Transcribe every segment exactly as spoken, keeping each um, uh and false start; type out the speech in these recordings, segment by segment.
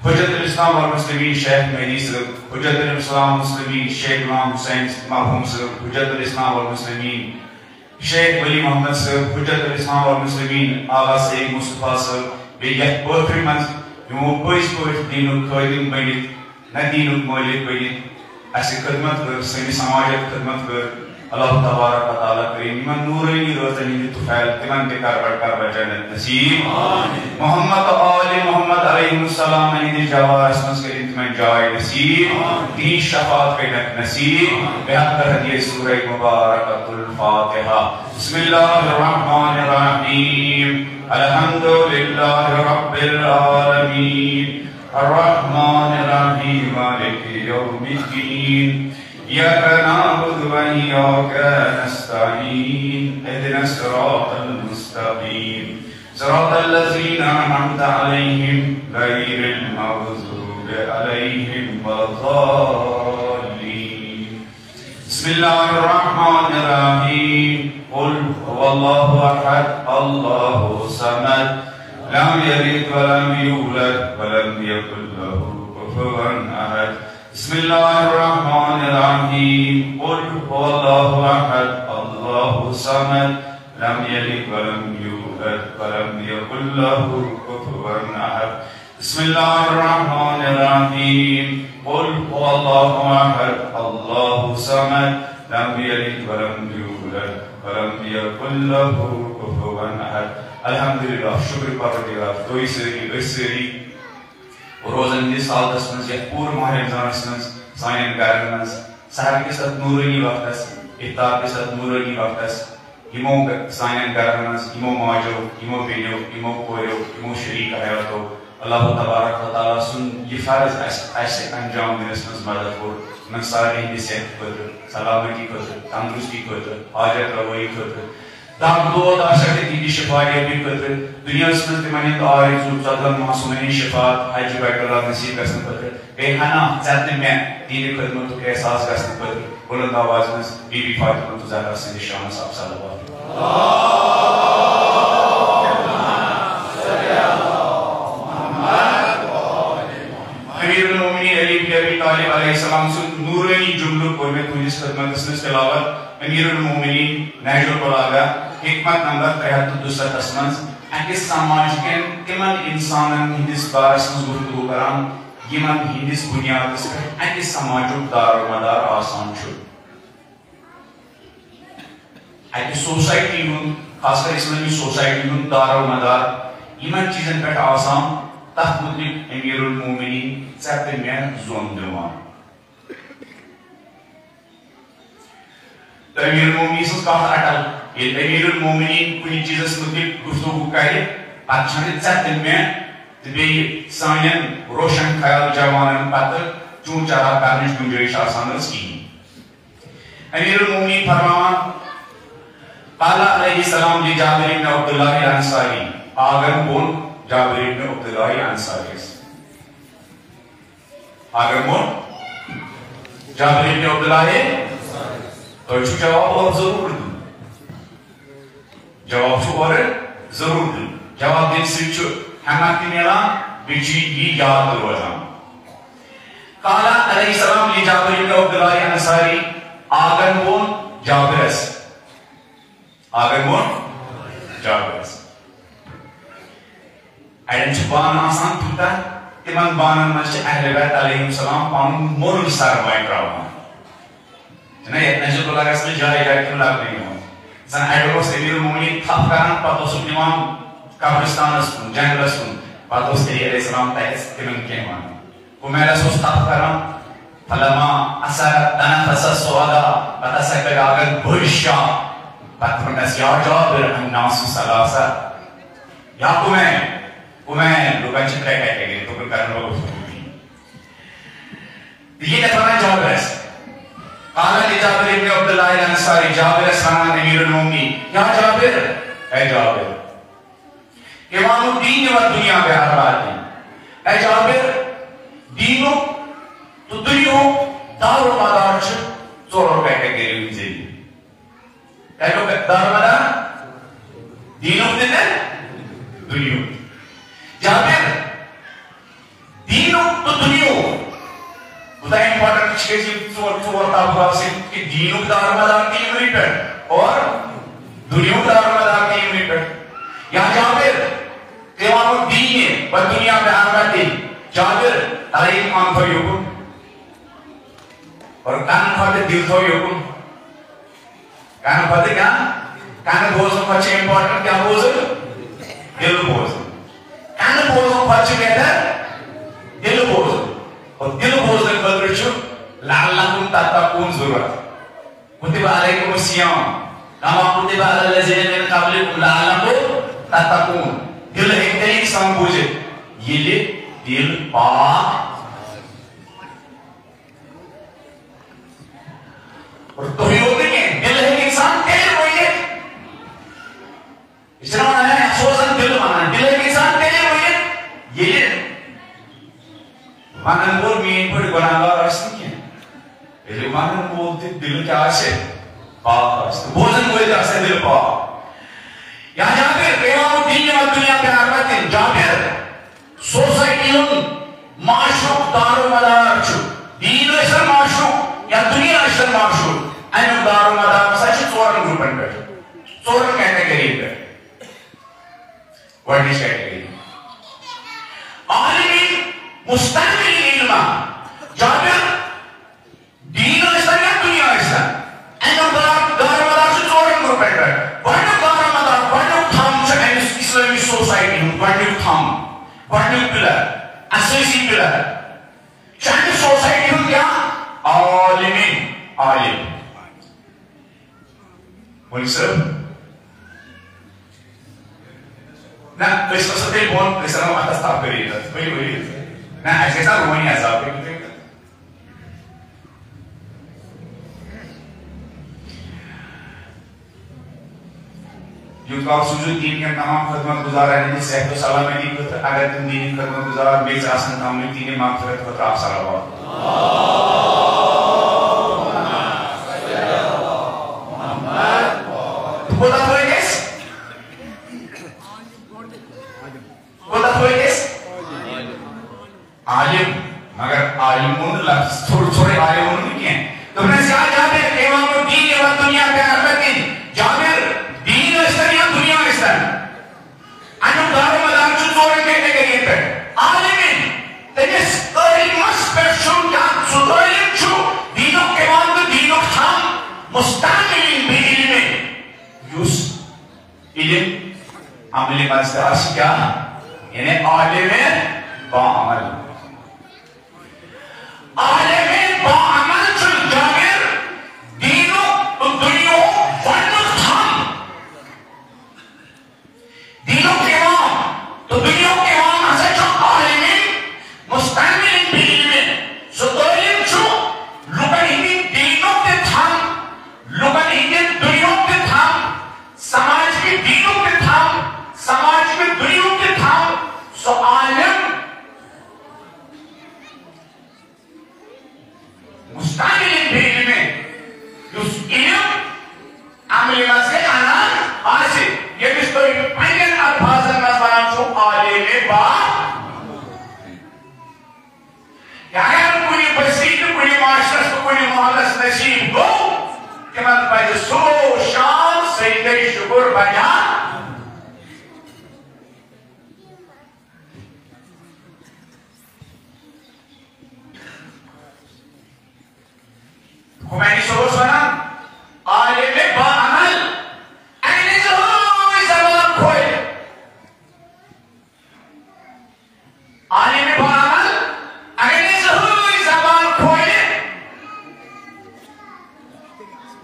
حجت الاسلام والمسلمین شیخ مہدی صٲب، حجت الاسلام مسلمین شیخ غلام حسین مرحوم صٲب، حجت الاسلام والمسلمین شیخ ولی محمد صٲب، حجت الاسلام والمسلمین آغا سید مصطفیٰ صٲب، بیٚیہِ یتھ پٲٹھۍ منٛز یِمو پٔزۍ پٲٹھۍ دیٖنُک خٲدِم بٔنِتھ، نہ دیٖنُک مٲلِک بٔنِتھ، اسہِ خدمت کٔر، سٲنِس سماجس خدمت کٔر۔ اللہ تبارک و تعالیٰ کٔرِن یِمن نوٗرٲنی رٲژن ہٕنٛدِ طفیل تِمن تہِ کربٹ کربٹ جنت نصیب۔ محمد تہٕ آلِ محمد علیہ السلام ہٕنٛدِس جوارس منٛز کٔرِن تِمن جاے نصیب۔ تِہنٛز شفاعت کٔرِنکھ نصیب۔ بحق حدیث سورہ مبارکۃ الفاتحہ۔ بسم اللہ الرحمن الرحیم۔ الحمد للہ رب العالمین۔ الرحمن الرحیم۔ مالک یوم الدین۔ إياك نعبد وإياك نستعين، اهدنا الصراط المستقيم، صراط الذين أنعمت عليهم، غير المغضوب عليهم ولا الضالين. بسم الله الرحمن الرحيم. قل هو الله أحد، الله الصمد، لم يلد ولم يولد، ولم يكن له كفوا أحد. بسم الله الرحمن الرحيم. قل هو الله أحد، الله الصمد، لم يلد ولم يولد، ولم يكن له كفوا أحد. بسم الله الرحمن الرحيم. قل هو الله أحد، الله الصمد، لم يلد ولم يولد، ولم يكن له كفوا أحد. الحمدللہ، شکر پروردگار، تُہۍ سٲری، أسۍ سٲری روزن ہٕنٛدِس حالتس منٛز، یتھ پوٗرٕ ماہ رمضانس منٛز سانٮ۪ن گرن منٛز سحر کِس اتھ نوٗرٲنی وقتس، افطار کِس اتھ نوٗرٲنی وقتس، یِمو گ-، سانٮ۪ن گرن منٛز یِمو ماجو، یِمو بیٚنیو، یِمو کوریو، یِمو شریٖک حیاتو، اللہ تبارک و تعالیٰ سُنٛد یہِ فرض اسہِ، اسہِ انجام دِنس منٛز مدد کوٚر، یِمن سارنٕے ہٕنٛدِ صحت خٲطرٕ، سلامتی خٲطرٕ، تندرستی خٲطرٕ، حاجت روٲیی خٲطرٕ، دگ دود آسیٚکھ تہٕ تِہنٛدِ شفا یٲبی خٲطرٕ، دُنیاہس منٛز تِمن ہُنٛد آرزو ژۄدہن معصومن ہٕنٛدۍ شفاعت حج بیت اللہ نصیب گژھنہٕ خٲطرٕ، بیٚیہِ ہنا ژےٚ تہٕ مےٚ تِہنٛدِ خدمتُک احساس گژھنہٕ خٲطرٕ، بلند آوازِ منٛز بی بی فاطمہ تہٕ زہرا سٕنٛدِس شانس اکھ صلوات۔ امیر المومنین علی بن ابی طالب علیہ السلام سُنٛد نورانی جملہٕ کوٚر مےٚ تُہنٛدِس خدمتس منٛز تلاوت۔ امیر المومنین نہج البلاغہ، حکمت نمبر ترٛےٚ ہتھ تہٕ دُسَتتھس منٛز اکِس سماج کٮ۪ن تِمن انسانن ہٕنٛدِس بارس منٛز گفتگو کران، یِمن ہٕنٛدِس بنیادس پٮ۪ٹھ اکہِ سماجُک دار و مدار آسان چھُ۔ اکہِ سوسائٹی ہُنٛد، خاص کر اسلٲمی سوسائٹی ہُنٛد دار و مدار یِمن چیٖزن پٮ۪ٹھ آسان، تتھ مُتعلق امیر المومنین ژےٚ تہٕ مےٚ زوٚن دِوان۔ تہٕ امیر المومنین سٕنٛز کتھ اٹل، ییٚلہِ امیر المومنین کُنہِ چیٖزس مُتعلق گفتگو کرِ، پتہٕ چھنہٕ ژےٚ تہٕ مےٚ تہٕ بیٚیہِ سانٮ۪ن روشن خیال جوانن پتہٕ چون چراغ کرنٕچ گُنجٲیِش آسان ٲس کِہیٖنۍ۔ امیر المومنین فرماوان، قال علیہ السلام لجابر ابن عبداللہ الانصاری، آگن بون جابر ابن عبداللہ الانصاری۔ آگن بون جابر ابن عبداللہ، تۄہہِ چھُو جواب اورٕ ضروٗر دیُن۔ جواب چھُ اورٕ ضروٗر دیُن۔ جواب دِنہٕ سۭتۍ چھُ ہمت تہِ میلان، بیٚیہِ چھُ یہِ یاد تہِ روزان۔ قال علیہ السلام لجابر ابن عبداللہ الانصاری، آگن بون جابرس۔ آگن بون جابرس۔ اڑٮ۪ن چھُ بانہٕ آسان تیوٗتاہ، تِمن بانن منٛز چھِ اہل بیت علیہم السلام پنُن مۄل سرمایہِ تراوان۔ چھُنہ یتھ نہج البلاغس منٛز جایہِ جایہِ تِم لبنہٕ یِوان۔ زن اڑٮ۪و اوس امیر المومنین تھپھ کران، پتہٕ اوسُکھ نِوان قبرستانس کُن، جنگلس کُن، پتہٕ اوس علی علیہ السلام تتہِ تِمن کینٛہہ ونان۔ کُمٮ۪لس اوس تھپھ کران، فلما اثرت تنفس السعداء، پتہٕ ہسا کٔڑ آگن بٔڑ شاہ، پتہٕ ووٚننس، یا جابر الناس ثلاثہ، یا کُمٮ۪ل، کُمٮ۪ل، لُکن چھِ ترٛےٚ category، تِمن کرن بہٕ گفتگو۔ تہٕ یہِ کتھ ونان جابرس۔ قال لجابر ابن عبداللہ الانصاری، جابرس ونان امیر المومنین، یا جابر، اے جابر، قوام الدین والدنیا بأربعة۔ اے جابر، دیٖنُک تہٕ دُنیاہُک دار و مدار چھُ ژورو category ہُنٛد ذٔریعہٕ۔ کَمیُک دار و مدار؟ دیٖنُک تہِ تہٕ دُنیاہُک۔ جابر، دیٖنُک تہٕ دُنیاہُک۔ کوٗتاہ important چھِ أسۍ یِم ژور، ژور طبقہٕ آسٕنۍ کہِ دیٖنُک دارمدار تہِ یِمنٕے پٮ۪ٹھ اور دُنیاہُک دارمدار تہِ یِمنٕے پٮ۪ٹھ۔ یا جابر، قوام الدین و دنیا پہ آمدی۔ جابر، تلے کان تھٲیِو یوکُن۔ اور کن کھۄتہٕ دِل تھٲیِو یوکُن۔ کن کھۄتہٕ کیٛاہ؟ کن بوزُن کھۄتہٕ چھُ important کیٛاہ بوزُن؟ دِل بوزُن۔ کن بوزُن کھۄتہٕ چھُ بہتر دِل بوزُن۔ اور دِل بوزنہٕ خٲطرٕ چھُ لعلکم تتقون ضروٗرت۔ کتب علیکم الصیام کما کتب علی الذین من قبلکم لعلکم تتقون۔ دِل ہیٚکہِ تیٚلہِ اِنسان بوٗزِتھ، ییٚلہِ دِل پاک۔ اور تُہۍ یوت نہٕ کینٛہہ، دِل ہیٚکہِ اِنسان تیٚلہِ ؤنِتھ۔ یہِ چھِنہ وَنان، ہے، اَسہِ اوس زَن دِل وَنان، دِل ہیٚکہِ اِنسان تیٚلہِ ؤنِتھ، ییٚلہِ وَنَن وول میٛٲنۍ پٲٹھۍ گۄناہگار آسہِ نہٕ کینٛہہ۔ ییٚلہِ وَنَن وول تہِ دِل کیٛاہ آسہِ؟ پاک آسہِ۔ تہٕ بوزَن وٲلۍ تہِ آسَن دِل پاک۔ یا جابر، قیام الدین و دنیا پہ آخرت دِن۔ جابر، سوسائٹی ہُنٛد معاشرُک دار و مدار چھُ۔ دیٖن ٲسِن معاشرُک یا دُنیا ٲسِن معاشرُک، اَمیُک دار و مدار ہسا چھُ ژورَن گروپَن پٮ۪ٹھ، ژورَن کیٹگریَن پٮ۪ٹھ۔ گۄڈٕنِچ کیٹگری، عالمین مستعملین علما۔ جابر، دیٖن ٲسۍتن یا دُنیا ٲسۍتن، اَمیُک دار، دارمدار چھُ ژورَن گروپن پٮ۪ٹھ۔ گۄڈٕنیُک دارمدار، گۄڈٕنیُک تھم چھُ أمِس اِسلٲمی سوسایٹی ہُنٛد گۄڈٕنیُک تھم، گۄڈٕنیُک پِلر، اسٲسی پِلر چھُ أمِس سوسایٹی ہُنٛد کیٛاہ؟ عالمین، عالم۔ مولوی صٲب، نہ، أسۍ وَسو تیٚلہِ بۄن، أسۍ اَنو اَتھَس تَپھ کٔرِتھ۔ ؤلِو، ؤلِو۔ نہ، اَسہِ گژھِ نا روٗنی عذاب، ؤلِو تُہۍ۔ یوٗت کال سوٗزِو دیٖن کٮ۪ن تمام خدمت گُزارن ہٕنٛدِ صحت و سلامتی خٲطرٕ، اگر تِم دیٖنی خدمت گُزار بیٚیہِ آسَن تامٕتۍ، تِہِنٛدِ مغفرت خٲطرٕ اکھ صلوات۔ کوٗتاہ پھٲلۍ أسۍ؟ کوٗتاہ پھٲلۍ أسۍ؟ عالم، مگر عالم ووٚن نہٕ لفظ، ژھوٚر ژھوٚرُے عالم ووٚن نہٕ کینٛہہ۔ دوٚپنَس، یا جابر، قیام الدین و دنیا پہ آخرت دِن۔ جابر، دیٖن ٲسۍتن یا دُنیا ٲسۍتن، اَمیُک دار و مدار چھُ ژورَن کیٹگریَن پٮ۪ٹھ۔ عالمین، تٔمِس عٲلمَس پٮ۪ٹھ چھُ کیٛاہ؟ سُہ عٲلِم چھُ دیٖنُک قیام تہٕ دیٖنُک تھم، مستعملین بعلمہ، یُس علم عملہِ منٛز تہِ آسہِ کیٛاہ؟ یعنی عالم باعمل۔ عالم باعمل چھُ جابر دیٖنُک تہٕ دُنیاہُک گۄڈٕنیُک تھم۔ دیٖنُک اِمام تہٕ دُنیاہُک اِمام ہسا چھُ عالم مستعمل بعلم۔ سُہ عٲلِم چھُ لُکن ہٕنٛدِ دیٖنُک تہِ تھم، لُکن ہٕنٛدِ دُنیاہُک تہِ تھم، سماج کہِ دیٖنُک تہِ تھم، سماج کہِ دُنیاہُک تہِ تھم۔ سُہ عالم مستعمل بعلم، یُس علم عملہِ منٛز تہِ اَنان آسہِ، ییٚمِس تُہۍ پننٮ۪ن الفاظن منٛز وَنان چھِو عالم با۔ یا اگر کُنہِ بستی تہٕ کُنہِ معاشرس تہٕ کُنہِ محلس نصیب گوٚو، تِمن پزِ صبح و شام سجدے شکر بجا۔ خمینی صٲب اوس ونان، عالم باعمل، اگر نہٕ زٕہٕنۍ زبان کھولہِ، عالم باعمل، اگر نہٕ زٕہٕنۍ زبان کھولہِ،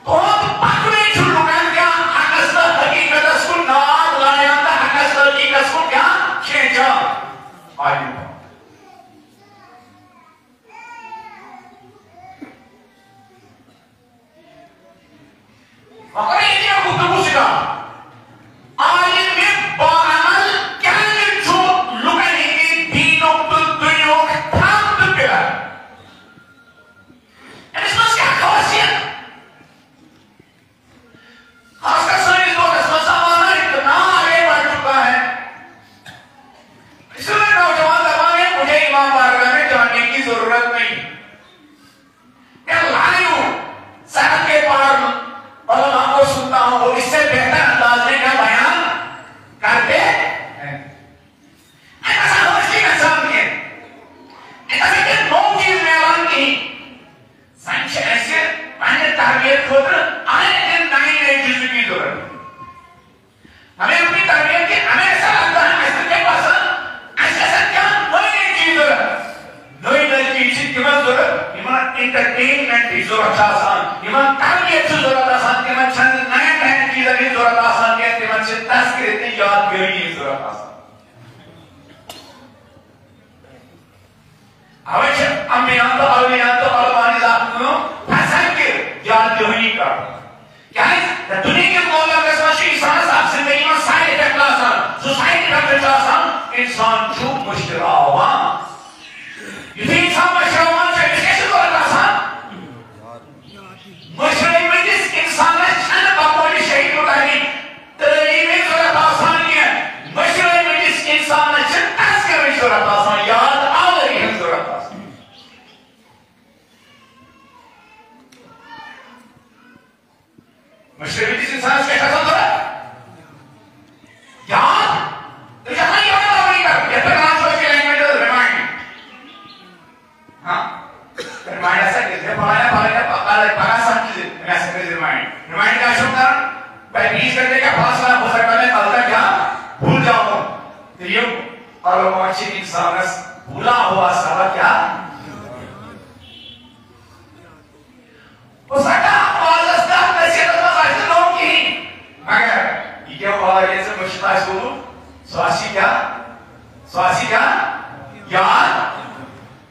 تُہُنٛد پکنُے چھُ لُکن کیٛاہ حقس تہٕ حقیقتس کُن ناد لایان تہٕ حقس تہٕ حقیقتس کُن کیٛاہ کھینچان۔ عالم باعمل۔ ضرورت نہیں۔ کیا لائیو سڑک کے پار علماء کو سنتا ہوں، وہ اس سے بہتر انداز میں کیا بیان کرتے ہیں۔ اَتہِ ہسا ٲس یہِ گژھان کینٛہہ۔ اَتہِ ہسا چھِ نوٚو چیٖز میلان کِہیٖنۍ۔ زَن چھِ اَسہِ پنٛنہِ تربیت خٲطرٕ آیہِ تہِ نَیہِ نَیہِ چیٖزٕچ ضروٗرت۔ ہمیں اپنی تربیت کی ہمیشہ لگتا ہے، اَسہِ کیٛاہ پَسنٛد، اَسہِ گژھن کینٛہہ نٔے نٔے چیٖز ضروٗرت۔ نٔے نٔے چیٖز چھِ تِمن ضروٗرت، یِمن انٹرٹینمنٹ ہٕچ ضروٗرت چھِ آسان، یِمن تربیت چھِ ضروٗرت آسان، تِمن چھَنہٕ نَین نَین چیٖزن ہٕنٛز ضروٗرت آسان کینٛہہ، تِمن چھِ تذکرٕ تہٕ یادگٲری ہٕنٛز ضروٗرت آسان۔ اوے چھِ انبیاء تہٕ اولیاء تہٕ علماء ہٕنٛز اکھ کٲم فساد کہِ یاد دہانی کرُن۔ کیازِ؟ دُنیا کِس دولتس منٛز چھُ انسانس اکھ زندگی منٛز سایڈ افیکٹ آسان۔ سُہ سایڈ افیکٹ چھُ آسان، انسان چھُ مُشتراوان۔ یُتھُے انسان مٔشراوان چھُ، أمِس کیٛاہ چھِ ضروٗرت آسان؟ مٔشرٲومٕتِس انسانس چھنہٕ بقولِ شہید مطلق تعلیمٕچ ضروٗرت آسان کینٛہہ۔ مٔشرٲومٕتِس انسانس چھِ تذکرٕچ ضروٗرت آسان، یاد آوری ہٕنٛز ضروٗرت آسان۔ مٔشرٲومٕتِس انسانس کیٛاہ چھِ آسان ضروٗرت؟ یاد۔ تٔمِس چھِ آسان یاد آوری کرُن، یتھ پٮ۪ٹھ ونان چھِ أسۍ لینگویج ریمایِنڈ۔ ہاں؟ ریمائنڈ ایسا کہ یہ فلانا، فلانا، پکا، پکا سمجھ لیجیے، میں ایسا کہ ریمائنڈ۔ ریمائنڈ کیا شروع کرنا؟ بھائی، بیس گھنٹے کا فاصلہ ہو سکتا ہے، میں کل تک یہاں بھول جاؤں گا۔ تو یہ اور وہ اچھی انسان ہے، بھولا ہوا سبق کیا؟ ہو سکتا ہے آپ آواز استا نصیحت میں آج تو لوگ کی، مگر یہ کیا ہوا ہے، یہ سے مشکل ہے، سو، سو اسی کیا؟ سو اسی کیا؟ یاد؟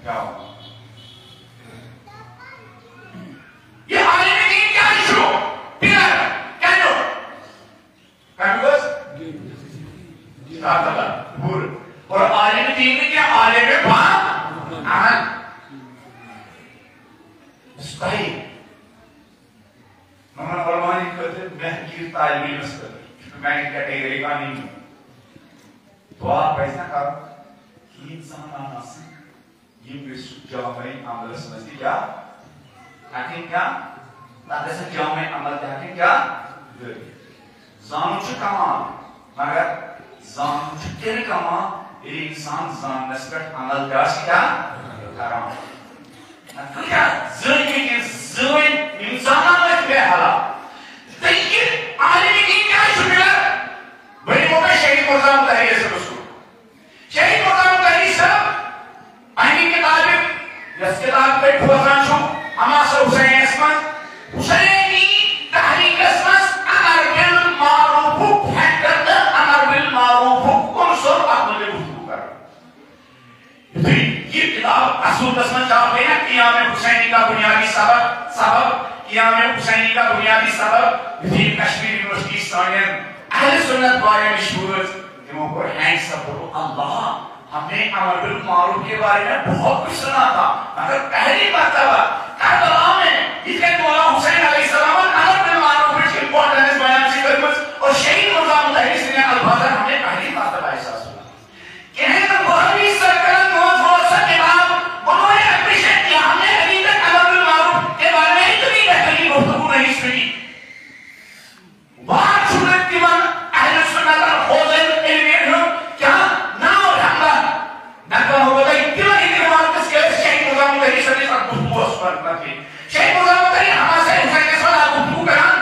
کیا ہوا؟ یہ عالم دین کیا ایشو؟ Pillar, candle. کمیوس؟ پور۔ اور عالم دین نے کیا؟ عالم پان عمل۔ مستحیل۔ مگر علماء ہٕنٛدِ خٲطرٕ مےٚ کِتھ طالب علمس خٲطرٕ چھُنہٕ میانہِ کیٹیگری کانٛہہ نیُن۔ دعا پزِ نہ کرُن کِہیٖنۍ، زانان آسٕنۍ۔ یِم گٔژھۍ سُہ جامع عملس منٛز تہِ کیٛاہ ہٮ۪کٕنۍ کیٛاہ؟ تَتھ گژھن جامع عمل تہِ ہٮ۪کٕنۍ کیٛاہ؟ دٲخل۔ زانُن چھُ کمال، مگر زانُن چھُ تیٚلہِ کمال، ییٚلہِ اِنسان زاننس پٮ۪ٹھ عمل تہِ آسہِ کیٛاہ؟ کران۔ نہ کۭتیٛاہ زٲنۍ مٕتۍ یِم زٲنۍ، یِم زانان ٲسۍ بے حالا۔ تہٕ یہِ عالمِ دین کیٛازِ چھُ مِلان؟ بہٕ نِمو تۄہہِ شہید مرزا مطہری صٲبس کُن۔ شہید مرزا مطہری صٲب، پننہِ کتابہِ، یۄس کتاب تُہۍ بوزان چھِو، حماسہ حسینیس منٛز، حسینی تحریکس منٛز امر بالمعروفُک فیکٹر تہٕ امر بالمعروفُک عنصر، اتھ مُتعلق گفتگو کران۔ یُتھُے یہِ کتاب اصوٗلس منٛز چھاپہٕ گٔے نا، قیام حسینی کا بنیادی سبب، سبب، قیام حسینی کا بنیادی سبب، یُتھُے یہِ کشمیر یونیورسٹی سانٮ۪ن اہل سنت والٮ۪ن نِش وٲژ، تِمو کوٚر ہینڈس اپ، دوٚپُکھ، اللہ، ہم نے امر بالمعروف کے بارے میں بہت کچھ سنا تھا، مگر پہلی مرتبہ کربلا میں یِتھ کٔنۍ مولا حسین علیہ السلامن امر بالمعروف کی امپورٹنس بیان چھِ کٔرمٕژ اور شہید مرزا مطہری سٕنٛدٮ۪ن الفاظن ہم نے پہلی مرتبہ احساس ہوا۔ کہنے تو وہابی سرکلن موت ہو سب کتاب، انہوں نے اپریشیٹ کیا، ہم نے ابھی تک امر بالمعروف کے بارے میں اتنی بہترین گفتگو نہیں سنی۔ وار چھُنہٕ تِمن اہل سنتن حوزن علمین ہُنٛد کیٛاہ ناو ہٮ۪مبر۔ نقل ہوگا تۄہہِ تِمن اِنتِظاماتس کیٛاہ ٲسۍ شیخ غلام قادری صٲبس اکھ گفتگو اوس کران پتہٕ۔ شیخ غلام قادری حماسہ حسینس منٛز اکھ گفتگو کران،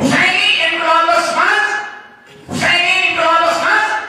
حسینی انقلابس منٛز، حسینی انقلابس منٛز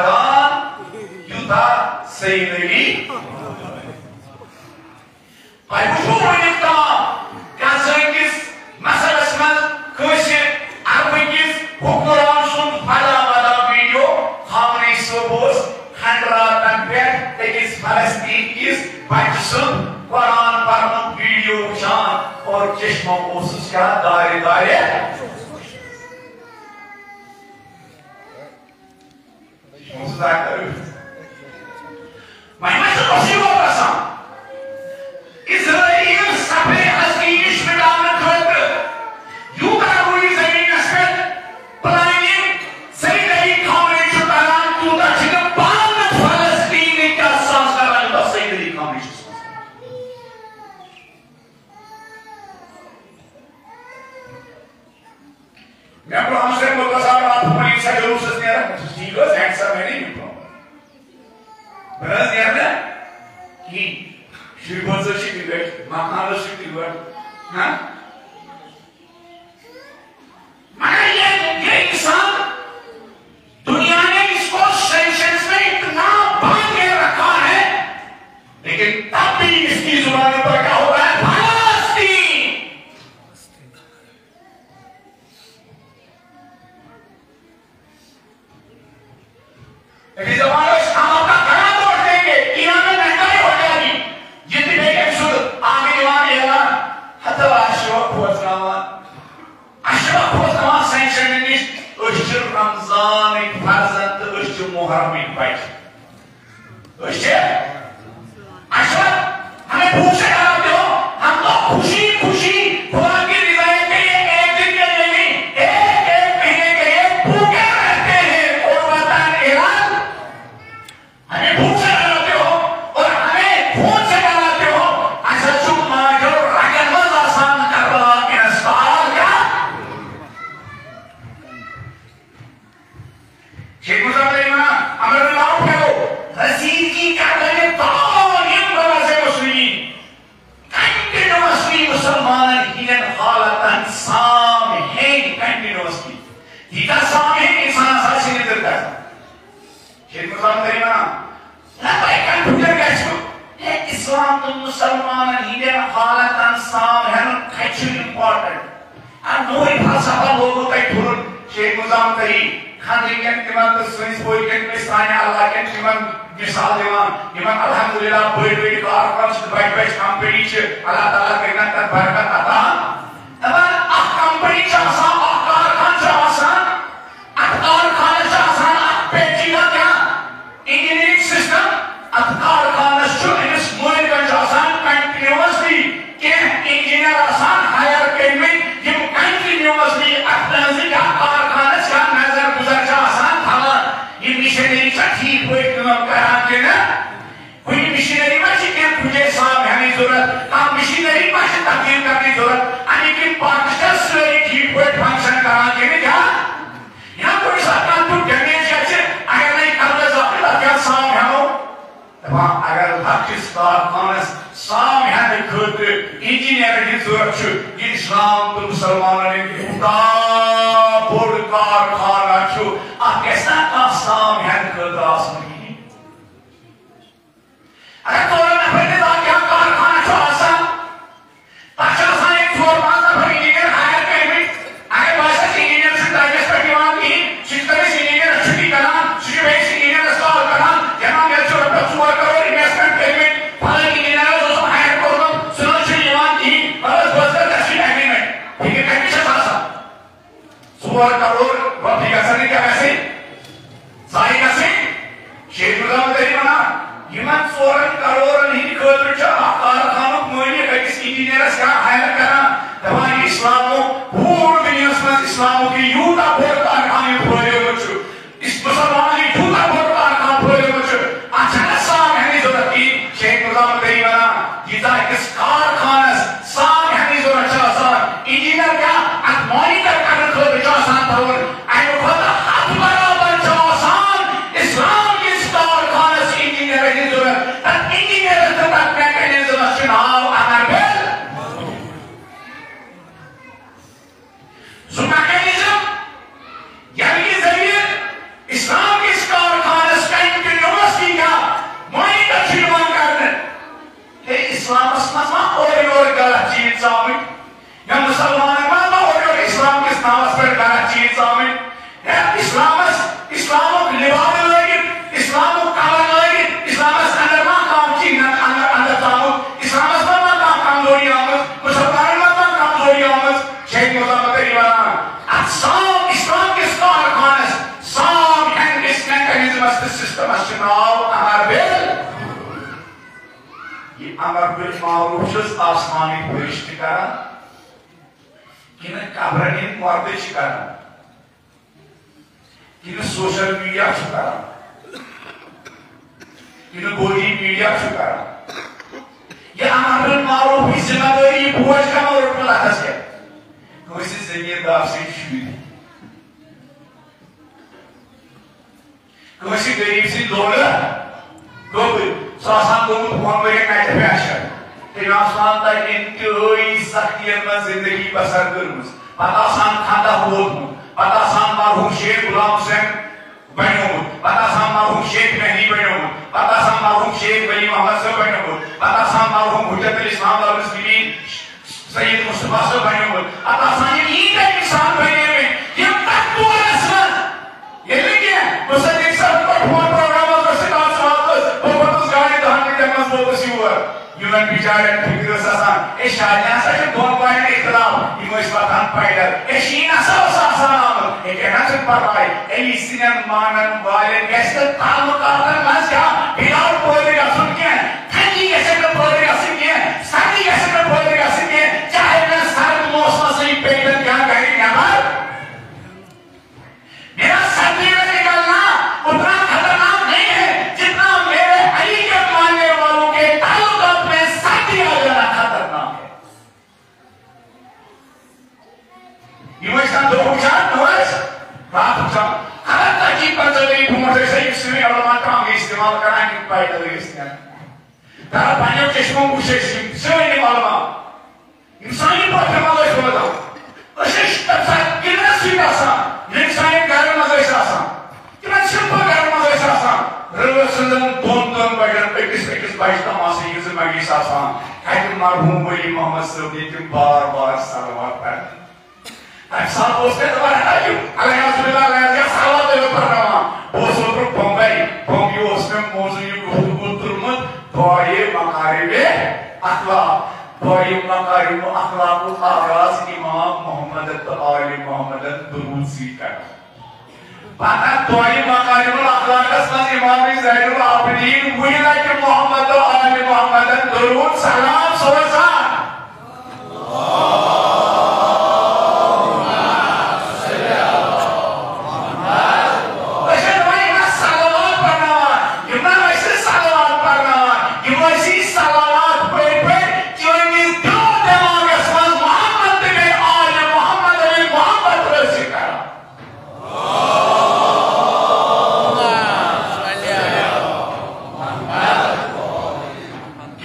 دان یوٗتاہ سید علی۔ تۄہہِ وٕچھو وٕنیُک تام کانٛہہ سٲنِس مسلس منٛز کٲنٛسہِ عربہٕ کِس حکمران سُنٛد فدا مدا ویڈیو؟ خامنہٕ ای صٲب اوس کھنڈراتن پٮ۪ٹھ أکِس فلسطین کِس بچہٕ سُنٛد قرآن پرنُک ویڈیو وٕچھان اور چشمو اوسُس کیٛاہ دارِ دارِ۔ وۄنۍ ما چھُ مُصیٖبت گژھان؟ اسرائیل صفحے ہستی نِش مٹاونہٕ خٲطرٕ یوٗتاہ روٗدۍ زٔمیٖنَس پٮ۪ٹھ پلاننگ سید علی خامنہٕ ای چھُ کران، تیوٗتاہ چھِ نہٕ پانہٕ فلسطیٖنٕکۍ کیٛاہ سوٗنٛچ کران، یوٗتاہ سید علی خامنہٕ ای چھُ سوٗنٛچ کران۔ مےٚ برونٛہہ حضرت مُرتضیٰ راتھ پھوٚن، ییٚمہِ ساتہٕ جلوٗسَس نیران، بہٕ چھُس ٹھیٖک حظ، ہینڈسم ہے نہیں ہوں۔ بہٕ نہ حظ نیرٕ نہٕ کِہیٖنۍ۔ شُرۍ بٲژ حظ چھِ تِتھ پٲٹھۍ، مکان حظ چھِ تِتھ پٲٹھۍ۔ ہاں؟ مگر یہ، یہ انسان، دنیا نے اس کو سینشنز میں اتنا باندھ کے رکھا ہے، لیکن تب بھی اس کی زبان پر کیا ہوتا ہے؟ فلسطین۔ أمِس دَپان ٲسۍ، "ہم اپنا گھنا توڑ دیں گے، ایران میں مہنگائی ہو جائے گی۔" یہِ تہِ بیٚیہِ أمۍ سُنٛد آمہِ یِوان اعلان، ہتہٕ اشرف کھوژناوان۔ اشرف کھوژناوان سینشنن نِش، أسۍ چھِ رمضانٕکۍ فرزند تہٕ أسۍ چھِ محرمٕکۍ بچہِ۔ اسے، اچھا، ہمیں بھوک سے ڈراتے ہو، ہم تو خوشی خوشی خدا کی رضایت کے لیے ایک دن کے لیے نہیں، ایک ایک مہینے کے لیے بھوکے رہتے ہیں۔ قربتاً اعلان، ہمیں بھوک سے ڈراتے ہو اور ہمیں خون سے ڈراتے ہو۔ اچھا، چپ مار جو رگن مز آسان کربلا کے استعمال کیا؟ شیخ مزار علی ونان، امر اللہ کرو، رسید کی کردن تمام یم بناس مسلمین، کنٹینوسلی مسلمانن ہندین حالتن سام ہین، کنٹینوسلی۔ ییٖتیٛاہ سام ہین انسانس آسہِ نِدٕر گژھان۔ شیخ مزار علی ونان، نہ تۄہہِ کنفیوجن گژھِوٕ، ہے، اسلام تہٕ مسلمانن ہندین حالتن سام ہینُک کتہِ چھُ امپورٹنٹ؟ آ، نوٚوُے فلسفہ لوگوُ تۄہہِ پھُرُن۔ شیخ مزار علی خاندرین تِمن تہٕ سٲنِس پورِ کٮ۪ن تہٕ سانہِ علاقہٕ کٮ۪ن تِمن مثال دِوان، یِمن الحمدللہ بٔڑۍ بٔڑۍ کارخان چھِ، بجہِ بجہِ کمپنی چھِ، اللہ تعالیٰ کٔرِنکھ تتھ برکت عطا۔ دپان، اکھ کمپنی چھِ آسان، اکھ کارخان چھُ آسان، اتھ کارخانس چھِ آسان اکھ پیچیدہ کیٛاہ؟ Engineering system. اتھ کارخانس چھُ أمِس مٲلکن چھُ آسان کنٹینیوسلی کینٛہہ انجینئر آسان ہائر کٔرمٕتۍ، یِم کنٹینیوسلی اتھ منٛز یا کارخانس یا نظر گزر چھِ آسان تھاوان۔ یہِ مشینری چھا ٹھیٖک پٲٹھۍ کٲم کران کِنہٕ؟ کُنہِ مشینری ما چھِ کینٛہہ کُنہِ جایہِ سام ہٮ۪نٕچ ضروٗرت؟ کانٛہہ مشینری ما چھِ تبدیٖل کرنٕچ ضروٗرت؟ اَمِکۍ یِم پارٹس چھا سٲری ٹھیٖک پٲٹھۍ فنکشن کران کِنہٕ کیٛاہ؟ یا کُنہِ ساتہٕ کانٛہہ تیُتھ ڈیمیج گژھِ، اگر نہٕ یہِ کرنس آسہِ، تتھ کیٛاہ سام ہٮ۪مو؟ دپان، اگر لۄکٹِس کارخانس سام ہٮ۪نہٕ خٲطرٕ انجینئرن ہٕنٛز ضروٗرت چھُ، یہِ اسلام تہٕ مُسلمانن ہُنٛد یوٗتاہ بوٚڑ کارخانہ چھُ، اتھ گژھِ نا کانٛہہ سام ہٮ۪نہٕ خٲطرٕ آسُن کِہیٖنۍ؟ اگر ژورن نفرن ہٕنٛز اکھ یا کارخانہ چھُ آسان، تتھ چھِ آسان ییٚتہِ ژور پانٛژھ نفر انجینئر ہائر کٔرمٕتۍ۔ اگر باسہِ اَسہِ انجینئر چھُنہٕ ٹایمس پٮ۪ٹھ یِوان کِہیٖنۍ، سُہ چھُ تٔمِس انجینئرس چھُٹی کران، سُہ چھُ بیٚیِس انجینئرس کال کران، "جناب، مےٚ چھُ رۄپیس ژور کرور انویسٹمنٹ کٔرمٕتۍ، فلٲنۍ انجینئرس اوسُم ہائر کوٚرمُت، سُہ نہ حظ چھُنہٕ یِوان کِہیٖنۍ، بس بہٕ حظ کرٕ ژےٚ سۭتۍ ایگریمنٹ۔" فکر کتہِ چھَس آسان؟ ژور کرور رۄپیہِ گژھن نہٕ کیٛاہ گژھٕنۍ؟ ضایع گژھٕنۍ؟ سسٹمس چھُ ناو امر بل۔ یہِ امر بل معروف چھُس آسمانٕکۍ فرشتہٕ کران، کِنہٕ قبرن ہٕنٛدۍ مردٕ چھِ کران، کِنہٕ سوشل میڈیا چھُ کران، کِنہٕ بوڈی میڈیا چھُ کران؟ یہِ امر بل معروفٕچ ذمہ دٲری، یہِ بوج کمو روٚٹمُت اتھس کٮ۪تھ؟ کٲنٛسہِ زٔمیٖندار سٕنٛدۍ شُرۍ، کٲنٛسہِ غریٖب سٕنٛدۍ لولہٕ گوٚبٕرۍ، سُہ آسان گوٚمُت وُہن ؤرین نٹہِ پٮ۪ٹھ۔ تٔمۍ آسان تتہِ انتہٲیی سختین منٛز زندگی بسر کٔرمٕژ۔ پتہٕ آسان خندق ووتمُت، پتہٕ آسان مرحوم شیخ غلام حسین بنیومُت، پتہٕ آسان مرحوم شیخ مہدی بنیومُت، پتہٕ آسان مرحوم شیخ ولی محمد صٲب بنیومُت، پتہٕ آسان مرحوم حجت الاسلام دارالمسلمین سید مصطفیٰ صٲب بنیومُت۔ اتھ آسان یِم ییٖتیٛاہ انسان بنیمٕتۍ، یِم تتھ دورس منٛز ییٚلہِ نہٕ کینٛہہ، مصدق صٲبن پٮ۪ٹھ فون پروگرام اوس، ٲسِتھ آز واتس، بہٕ ووتُس گاڑِ دہن مِنٹن منٛز ووتُس یور۔ یِمن بِچارٮ۪ن فِکر ٲس آسان، ہے شاید ہسا چھِ دۄن جاین اختلاف، یِم ٲسۍ واتان پیدل۔ ہے شیٖن ہسا اوس آسان آمُت، ہے کینٛہہ نہ چھُنہٕ پرواے، علی سٕنٛدٮ۪ن مانن والٮ۪ن گژھِ نہٕ تعلقاتن منٛز کانٛہہ بِگاڑ پٲدٕ گژھُن کینٛہہ، تنگی گژھِ نہٕ پٲدٕ گژھٕنۍ کینٛہہ، سردی گژھِ نہٕ پٲدٕ گژھٕنۍ کینٛہہ، چاہے مےٚ سرد موسمس سۭتۍ پیٚیہِ تَتہِ کانٛہہ گرِ نٮ۪بر۔ میرا سردی میں نکلنا اتنا خطرناک نہیں ہے، جتنا میرے علی کے ماننے والوں کے تعلقات میں سردی آ جانا خطرناک ہے۔ یِم ٲسۍ نہٕ دۄہُک وٕچھان، نہ ٲسۍ راتُک وٕچھان۔ حتیٰ کہِ پنٛژاہ ؤری برونٛٹھ ٲسۍ أکۍ سٕے علما ٹانٛگہٕ استعمال کران، یِم پیدل ٲسۍ نیران۔ تران پننیو چشمو وٕچھ اَسہِ یِم سٲنۍ یِم علما، یِم سانہِ پٲٹھۍ عمل ٲسۍ روزان۔ أسۍ ٲسۍ تَمہِ ساتہٕ گِنٛدنَس سۭتۍ آسان، ییٚلہِ سانٮ۪ن گرن منٛز ٲسۍ آسان۔ تِمن چھِنہٕ پگہن منٛز ٲسۍ آسان۔ رٲژ ہٕنٛزن دۄن دۄن بجن، أکِس أکِس بجہِ تام آسان یہِ زٕ مجلس آسان۔ اتہِ مرحوم ولی محمد صٲب ییٚتہِ بار بار صلوات پرنہِ۔ تمہِ ساتہٕ اوس مےٚ دپان، ہے، یہِ الیاذ باللہ، الیاذ، یا صلوات ٲسۍ پرناوان۔ بہٕ اوسُس اوترٕ بمبے، بمبے اوس مےٚ موضوع یہِ گفتگو تُلمُت، دعایے مکارم اخلاق۔ دعایے مکارم اخلاق آغاز امام محمد تہٕ آل محمدن درود سۭتۍ کران۔ پتہٕ دۄیہِ مکارم الاخلاقس منٛز امام زین العابدین وُہہِ لٹہِ محمد و آل محمدن درود سلام سوزان۔ أسۍ ٲسۍ دپان، یِم ٲسۍ صلوات پرناوان، یِم نا ٲسۍ صلوات پرناوان، یِم ٲسی صلوات پٔرۍ پٔرۍ چٲنِس دِل و دٮ۪ماغس منٛز محمد تہٕ بیٚیہِ آل محمد علی محمد رٲضی کران۔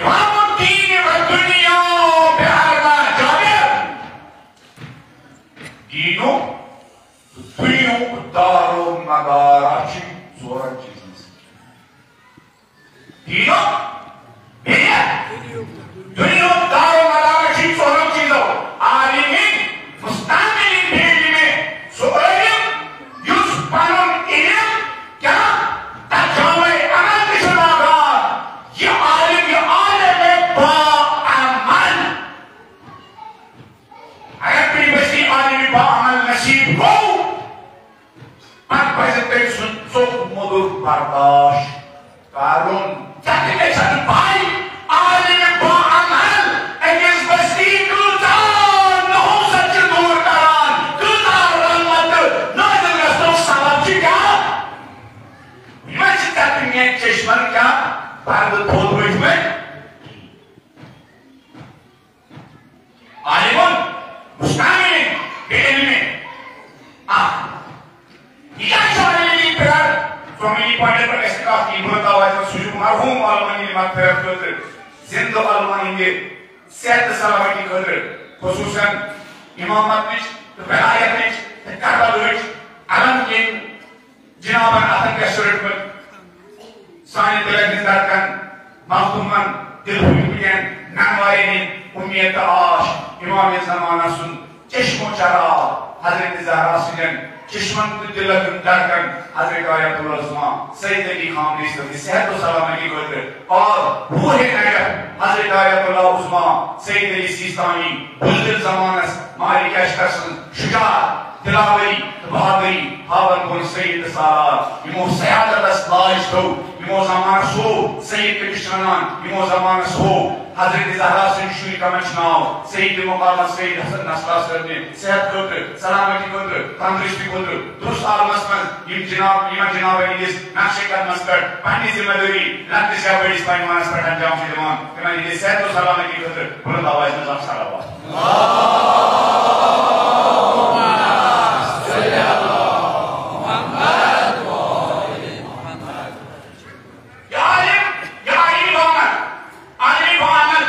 امام الدین و دنیا بہرنا جابر۔ دینُک تہٕ دُنیاہُک دار و مدار چھِ ژورن چیٖزن سۭتۍ۔ دینُک، بیٚیہِ دُنیاہُک دار و مدار چھِ ژورو چیٖزو، عالمِ، مستعملِ بِعلمِ، سُہ عٲلِم یُس پنُن علم کیٛاہ تتھ جامع عمل تہِ چھُ لاگان۔ یہِ عالم، یہِ عالمِ باعمل۔ اگر کُنہِ بستی عالمِ باعمل نصیب گوٚو، پتہٕ پزِ تٔمۍ سُنٛد ژوٚپ موٚدُر برداشت کرُن۔ ژےٚ تہِ گژھِ نہٕ پَے، عالمِ باعمل أکِس بستی کۭژاہ نحوست چھِ دوٗر کران، کۭژاہ رحمت نٲزِل گژھنُک سبب چھِ کیٛاہ؟ یِمن چھِ ژےٚ تہٕ میٛٲنۍ چشمن کیٛاہ پردٕ تھوٚد ؤتھمٕتۍ؟ عالمن مستعملن بے علمن۔ اکھ، یہِ کیٛاہ چھُ عالمن یہِ پِلر؟ ژۄمنی پوینٹن پٮ۪ٹھ گژھِ نہٕ کانٛہہ کِہیٖنۍ۔ بہٕ تھاوٕ اَتہِ سُہ چھُ مرحوم عالمن ہٕنٛدِ مغفرت خٲطرٕ، زِندٕ عالمن ہٕنٛدِ صحت تہٕ سلامتی خٲطرٕ، خصوٗصاً امامتٕچ تہٕ ولایتٕچ تہٕ کربلٕچ علم ییٚمۍ جنابن اتھن کیٛاہ چھُ رٔٹمٕژ؟ سانہِ دِلن ہٕنٛز دھڑکن، مخدوٗمن، دِل پھُٹمٕتٮ۪ن ننہٕ والٮ۪ن ہٕنٛز اُمید تہٕ آش، امام زمانہ سُنٛد چشم و چراغ، حضرت زہرا سٕنٛدٮ۪ن چشمن تہٕ دِلن ہٕنٛز دھڑکن، حضرت آیت اللہ عظمیٰ سید علی خامنہی صٲب صحت و سلامتی خٲطرٕ، اور روح نجف حضرت آیت اللہ عظمیٰ سید علی سیستانی، بزدل زمانس مالک اشتر سٕنٛز شجاعت، دلاوری تہٕ بہادری ہاوَن وول سید سالار، یِمو سیادتس لاج تھٲو، یِمو زمانس ہوو سید کٔمِس چھِ وَنان، یِمو زمانس ہوو حضرت زہرا سٕنٛدۍ شُرۍ کمن چھِ ناو، سید مقامس سید حسن نسلہ صٲبنہِ صحت خٲطرٕ، سلامتی خٲطرٕ، تندرستی خٲطرٕ، درست عالمس منٛز یِم جناب، یِمن جنابن ہٕنٛدِس نقشِ قدمس پٮ۪ٹھ پننہِ ذمہ دٲری لۄکٹِس یا بٔڑِس پیمانس پٮ۪ٹھ انجام چھِ دِوان، تِمن ہٕنٛدِ صحت و سلامتی خٲطرٕ بُلند آوازِ منٛز اکھ صلوات۔ یا عالم، یا عالم بانن، عالم بانن،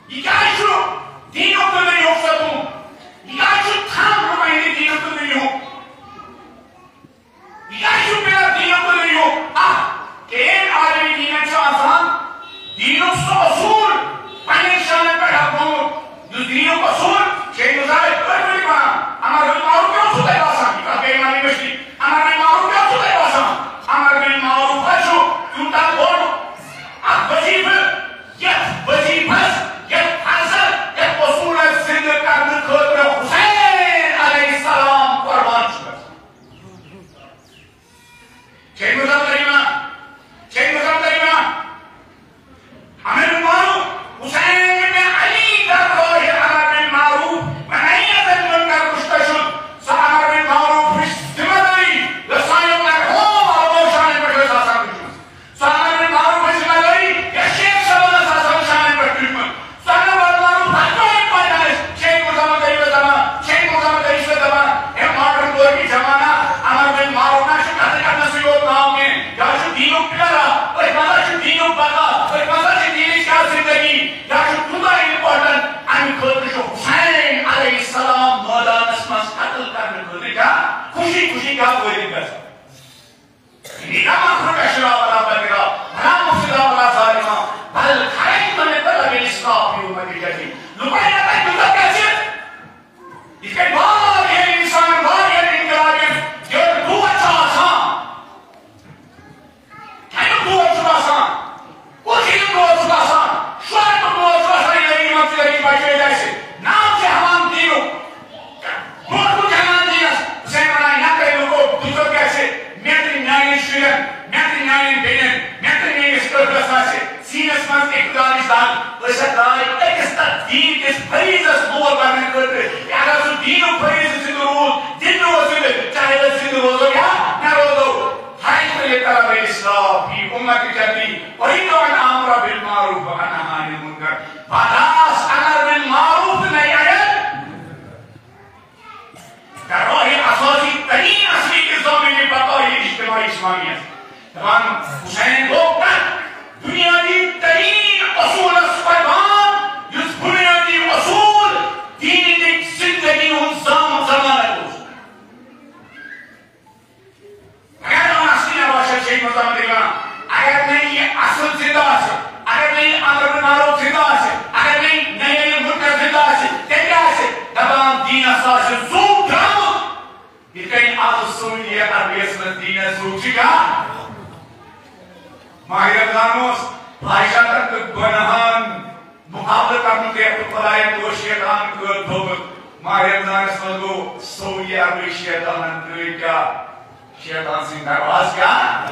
یہِ کیٛازِ چھُ دیٖنُک تہٕ دُنیاہُک ستوٗن؟ یہِ کیٛازِ چھُ تھم ہُمایہِ دیٖنُک تہٕ دُنیاہُک؟ یہِ کیٛازِ چھُ پٮ۪وان دیٖنُک تہٕ دُنیاہُک؟ اکھ کین عالمِ دیٖنن چھُ آسان دیٖنُک سُہ اصوٗل پننٮ۪ن شانن پٮ۪ٹھ ہاونومُت، یُس دیٖنُک اصوٗل چھُ أمِس آیہِ پٔتۍ پٲٹھۍ وَنان، امر بالمعروف کیٛاہ چھُو تۄہہِ باسان؟ یہِ کتھ گٔے وَنٕنۍ مٔشتٕے۔ امر بالمعروف کیٛاہ چھُو تۄہہِ باسان؟ امر بالمعروف حظ چھُ تیوٗتاہ بوٚڑ اکھ وظیفہٕ، یتھ وظیفس، یتھ فرضس، یتھ اصوٗلس زِندٕ کرنہٕ خٲطرٕ حسین علیہ السلام قربان چھُ گژھان۔ چھے مُزمتر یِوان، چھے مُزمتر یِوان۔ امر بالمعروف، حسین ابن علی در راہ امر بالمعروف و نہی عن المنکر کُشتہ شُد۔ سۄ امر بالمعروف وٕچھ ذمہ دٲری، یۄس سانیو مرحوم علماء شانن پٮ۪ٹھ ٲس آسان وٕچھمٕژ۔ سۄ امر بالمعروف ذمہ دٲری، یۄس شیخ صٲبن ٲس آسان شانن پٮ۪ٹھ تُجمٕژ۔ سۄ امر بالمعروف ہتھ دۄہن پتہٕ ٲسۍ شیخ مُزمتر یہِ دپان، شیخ مُزمتر یہِ دپان، ہے ماڈرن دور کہِ زمانہ، امر بالمعروف نہ چھُ کتھٕ کرنسٕے یوت ناو کینٛہہ، یہِ چھُ دیٖنُک پِلر اکھ، أتھۍ منٛز چھُ دیٖنُک بقا، أتھۍ منٛز چھِ دیٖنٕچ کیٛاہ زندگی، یہِ چھُ تیوٗتاہ important، امہِ خٲطرٕ چھُ حسین علیہ السلام مٲدانس منٛز قتل کرنہٕ خٲطرٕ کیٛاہ خوشی خوشی کیٛاہ وٲتِتھ گژھان۔ لم أخرج أشرارا ولا بطرا ولا مفسدا ولا ظالما، بل خرجت لطلب الإصلاح في أمة جديدة۔ لُکن یتھ تۄہہِ دِژوٕ گژھِ، یِتھ کٔنۍ واریاہ انسان، واریاہ انقلابی ییٚلہِ دود چھُ آسان، کمیُک دود چھُ آسان، کُس ہیٚیہِ دود چھُ آسان، شہرتُک دود چھُ آسان، ییٚلہِ یِمن ژٕ ییٚتہِ بچٲوِتھ آسہِ، ناو چھِ ہٮ۪وان دیٖنُک۔ برونٛٹھ کُن چھِ ہٮ۪وان دیٖنس، حسین ونان، نہ تۄہہِ لُکو، تُہۍ کیٛاہ چھِ مےٚ تہٕ میانٮ۪ن شُرٮ۪ن، مےٚ تہٕ میانٮ۪ن بیٚنٮ۪ن، مےٚ تہٕ میٲنِس ٲخرس آسہِ سیٖنس منٛز اقتدارٕچ دگ۔ أسۍ ہا درٛاے أکِس تتھ دیٖن کِس فریضس لول برنہٕ خٲطرٕ۔ اگر سُہ دیٖنُک فریضہٕ زِندٕ روٗد، دِنہٕ اوس زِندٕ، چاہے أسۍ زِندٕ روزو یا نہ روزو۔ خرجت لطلب الإصلاح في أمة جدي، أريد أن آمر بالمعروف وأنهى عن المنكر۔ بہٕ درٛاس امر بالمعروف تہٕ نہی عن المنکر۔ در راه اساسی ترین اصلی نظام بقای اجتماعی اسلامی است۔ دپان حسین گوٚو تتھ بنیادی ترین اصوٗلس قربان، یُس بنیادی اصوٗل دیٖنٕچ زندگی ہُنٛد زام ضمانت اوس۔ اگر نہٕ اصلی نباشت شیخ مزاحمت یِوان، اگر نہٕ یہِ اصل زندٕ آسہِ، اگر نہٕ یہِ امر بالمعروف زندٕ آسہِ، اگر نہٕ یہِ نہی عن المنکر زندٕ آسہِ، تیٚلہِ آسہِ دپان دیٖنس آسہِ زُو درٛامُت۔ یِتھ کٔنۍ از سعودی عربیس منٛز دیٖنس زُو چھُ کیٛاہ؟ ماہِ رمضان اوس، فاحشاتن تہٕ گۄناہن مقابلہٕ کرنُک تہِ ہیٚکہِ خۄدایَن گوٚو شیطان قٲد تھوٚومُت۔ ماہِ رمضانس منٛز گوٚو سعودی عربٕکۍ شیطانن ترٛٲوۍ کیٛاہ؟ شیطان سٕنٛدۍ دروازٕ کیٛاہ؟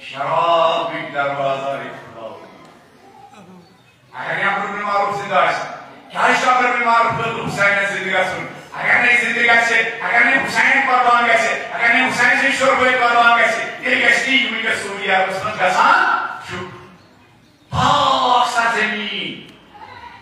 شرابٕکۍ دروازٕ آیہِ کھُلاونہٕ۔ اگر یہِ امر بالمعروف زندٕ آسہِ، کیٛازِ چھُ امر بالمعروف خٲطرٕ حسینس زندٕ گژھُن؟ اگر نہٕ یہِ زندٕ گژھِ، اگر نہٕ حسین قربان گژھِ، اگر نہٕ حسین سٕنٛدۍ شُرۍ بٲے قربان گژھِ، تیٚلہِ گژھِ نہٕ یہِ وٕنکیٚس سعودی عربس منٛز گژھان چھُ۔ پاک سرزمین،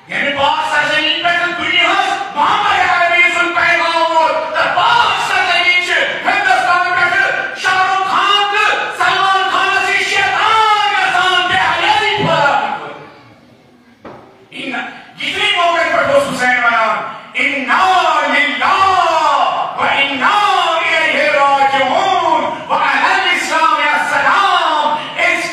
یعنی پاک سرزمین پٮ۪ٹھ دُنیاہس محمد عربی سُنٛد پیغام ووت، تہٕ پاک سرزمین چھِ ہندوستان پٮ۪ٹھ شاہ رخ خان تہٕ سلمان خانس یہِ شیطان یژھان بے حیٲیی پھٲلاونہٕ خٲطرٕ۔ ان، یِتھُے موقعن پٮ۪ٹھ اوس حسین ونان، انا للہ و انا الیہ راجعون و علی الاسلام السلام، أسۍ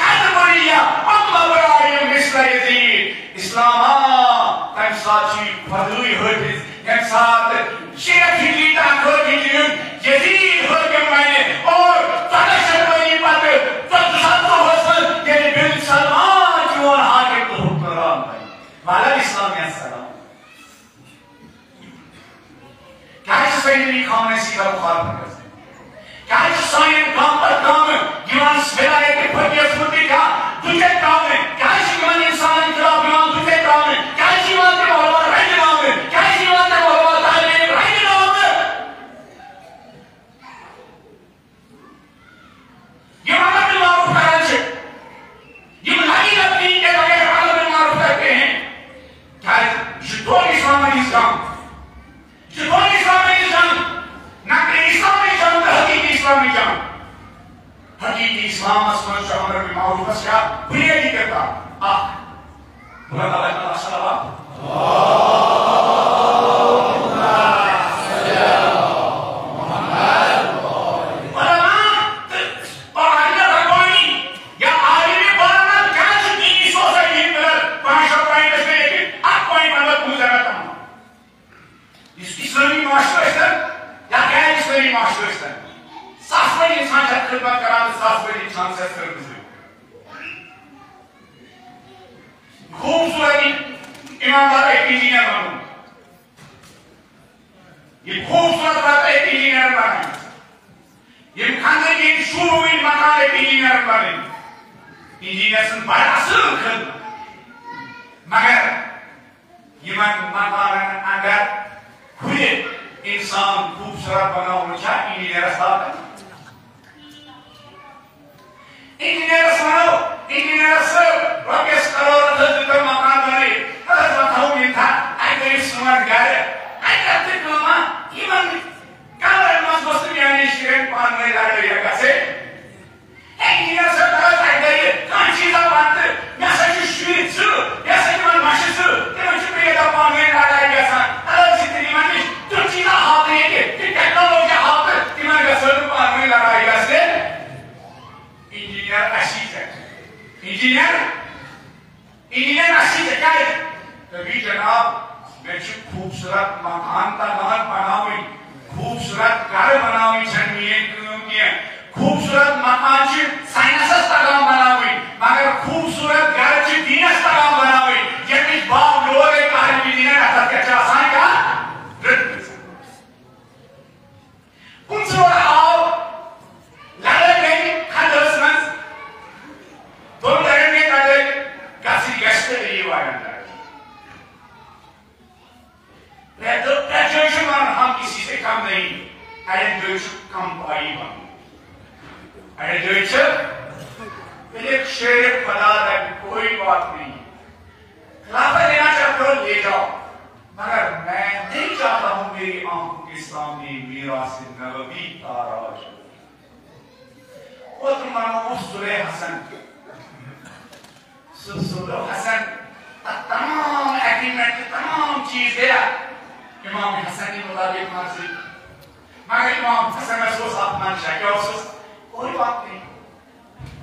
اسلامس منٛز چھُ امر بالمعروفس کیٛاہ بُنیٲدی کردار؟ اکھ، بُلند آوازِ منٛز السلام۔ علماء تہٕ عالم ربانی یا عالم بارمل کیٛازِ چھُ دینی سوسایٹی ہٕنٛدۍ پٮ۪ٹھ پانٛژھ شےٚ پوینٹ ٲسۍ مےٚ لیکھِتھ، اکھ پوینٹ ونہٕ بہٕ تُہٕنٛز زیادٕ تمام۔ یُس اسلٲمی معاشرٕ ٲسۍتن یا غیر اسلٲمی معاشرٕ ٲسۍتن، صفہٕ وٲلۍ انسان چھِ اتھ خدمت کران تہٕ صفہٕ وٲلۍ انسان چھِ اتھ خدمت کران۔ خوبصورت امام دار اکھ انجینئر بنُن، یہِ خوبصورت پتہٕ اکھ انجینئر بنٕنۍ، یِم خاندٲنی شوٗبہٕ وٕنۍ مکان اکھ انجینئر بنٕنۍ، انجینئر سٕنٛز بڑٕ اصل خدمت۔ مگر یِمن مکانن اندر کھُلہِ انسان خوبصورت بناوُن چھا انجینئرس طاقت؟ انجینئرس ونو، انجینئر صٲب، رۄپیس کرورس حظ دیُتم مکان بنٲوِتھ، حظ وۄنۍ تھاوو یِم تھا، اَتہِ گٔیہِ سون گرٕ، اَتہِ کتھ تہِ کٲمہ، یِمن کمرن منٛز گوٚژھ نہٕ میانٮ۪ن شُرٮ۪ن پانہٕ ؤنۍ لڑٲے گژھٕنۍ۔ ہے، انجینئر صٲب، تَلہٕ حظ اَکہِ دۄہ یہِ کانٛہہ چیٖزا وَن تہٕ مےٚ ہسا چھِ شُرۍ زٕ، مےٚ ہسا چھِ یِمَن مَچھِ زٕ، تِمَن چھِ پرٛٮ۪تھ دۄہ پانہٕ ؤنۍ لڑایہِ گژھان۔ تَلہٕ حظ یہِ تہِ یِمَن نِش تیُتھ چیٖزا ہاو تہٕ ییٚتہِ، تہِ ٹیکنالوجی ہاو تہٕ تِمَن گژھِ نہٕ پانہٕ ؤنۍ لڑایہِ گژھٕنۍ۔ انجینئر اَسی ژےٚ، انجینئر انجینئر اَسی ژےٚ کیٛازِ؟ دَپہِ جناب، مےٚ چھِ خوٗبصوٗرت مکان تَگان بَناوٕنۍ، خوٗبصوٗرت گَرٕ بَناوٕنۍ چھَنہٕ میٛٲنۍ کٲم کینٛہہ۔ خوٗبصوٗرت مکان چھِ ساینَسَس تَگان بَناوٕنۍ، مگر خوٗبصوٗرت گَرٕ چھِ دیٖنَس تَگان بَناوٕنۍ۔ ییٚمِچ باو لوگ أکۍ عالمِ دیٖنَن، اَتھ کیٛاہ چھِ آسان کانٛہہ رٔٹمٕژ؟ پٕنٛژٕہ وُہُر آو، لڑٲے گٔے خندس منٛز، دۄن لڑٲے گٔے لڑٲے، گژھٕنۍ گژھِ تہٕ یہِ وارن لڑٲے۔ پرٛٮ۪تھ دۄہ، پرٛٮ۪تھ جایہِ چھُ ونان، ہم کسی سے کم نہیں، اڑٮ۪ن جایہِ چھُ کم پایی ونُن۔ اڑٮ۪ن جایہِ چھِ، ییٚلہِ شیر خدا دپہِ، کوئی بات نہیں، خلافت لینا چاہتے ہو، لے جاؤ۔ مگر میں نہیں چاہتا ہوں میری آنکھوں کے سامنے میراث نبوی تاراج ہو۔ اوترٕ منووُس سُلے حسن۔ سُہ سُلے حسن، تَتھ تمام ایگریمنٹ، تمام چیز گیا امام حسن کے مطابق مرضی۔ مگر امام حسن اوس اکھ منشا، کیا اوسُس؟ کوئی بات نہیں۔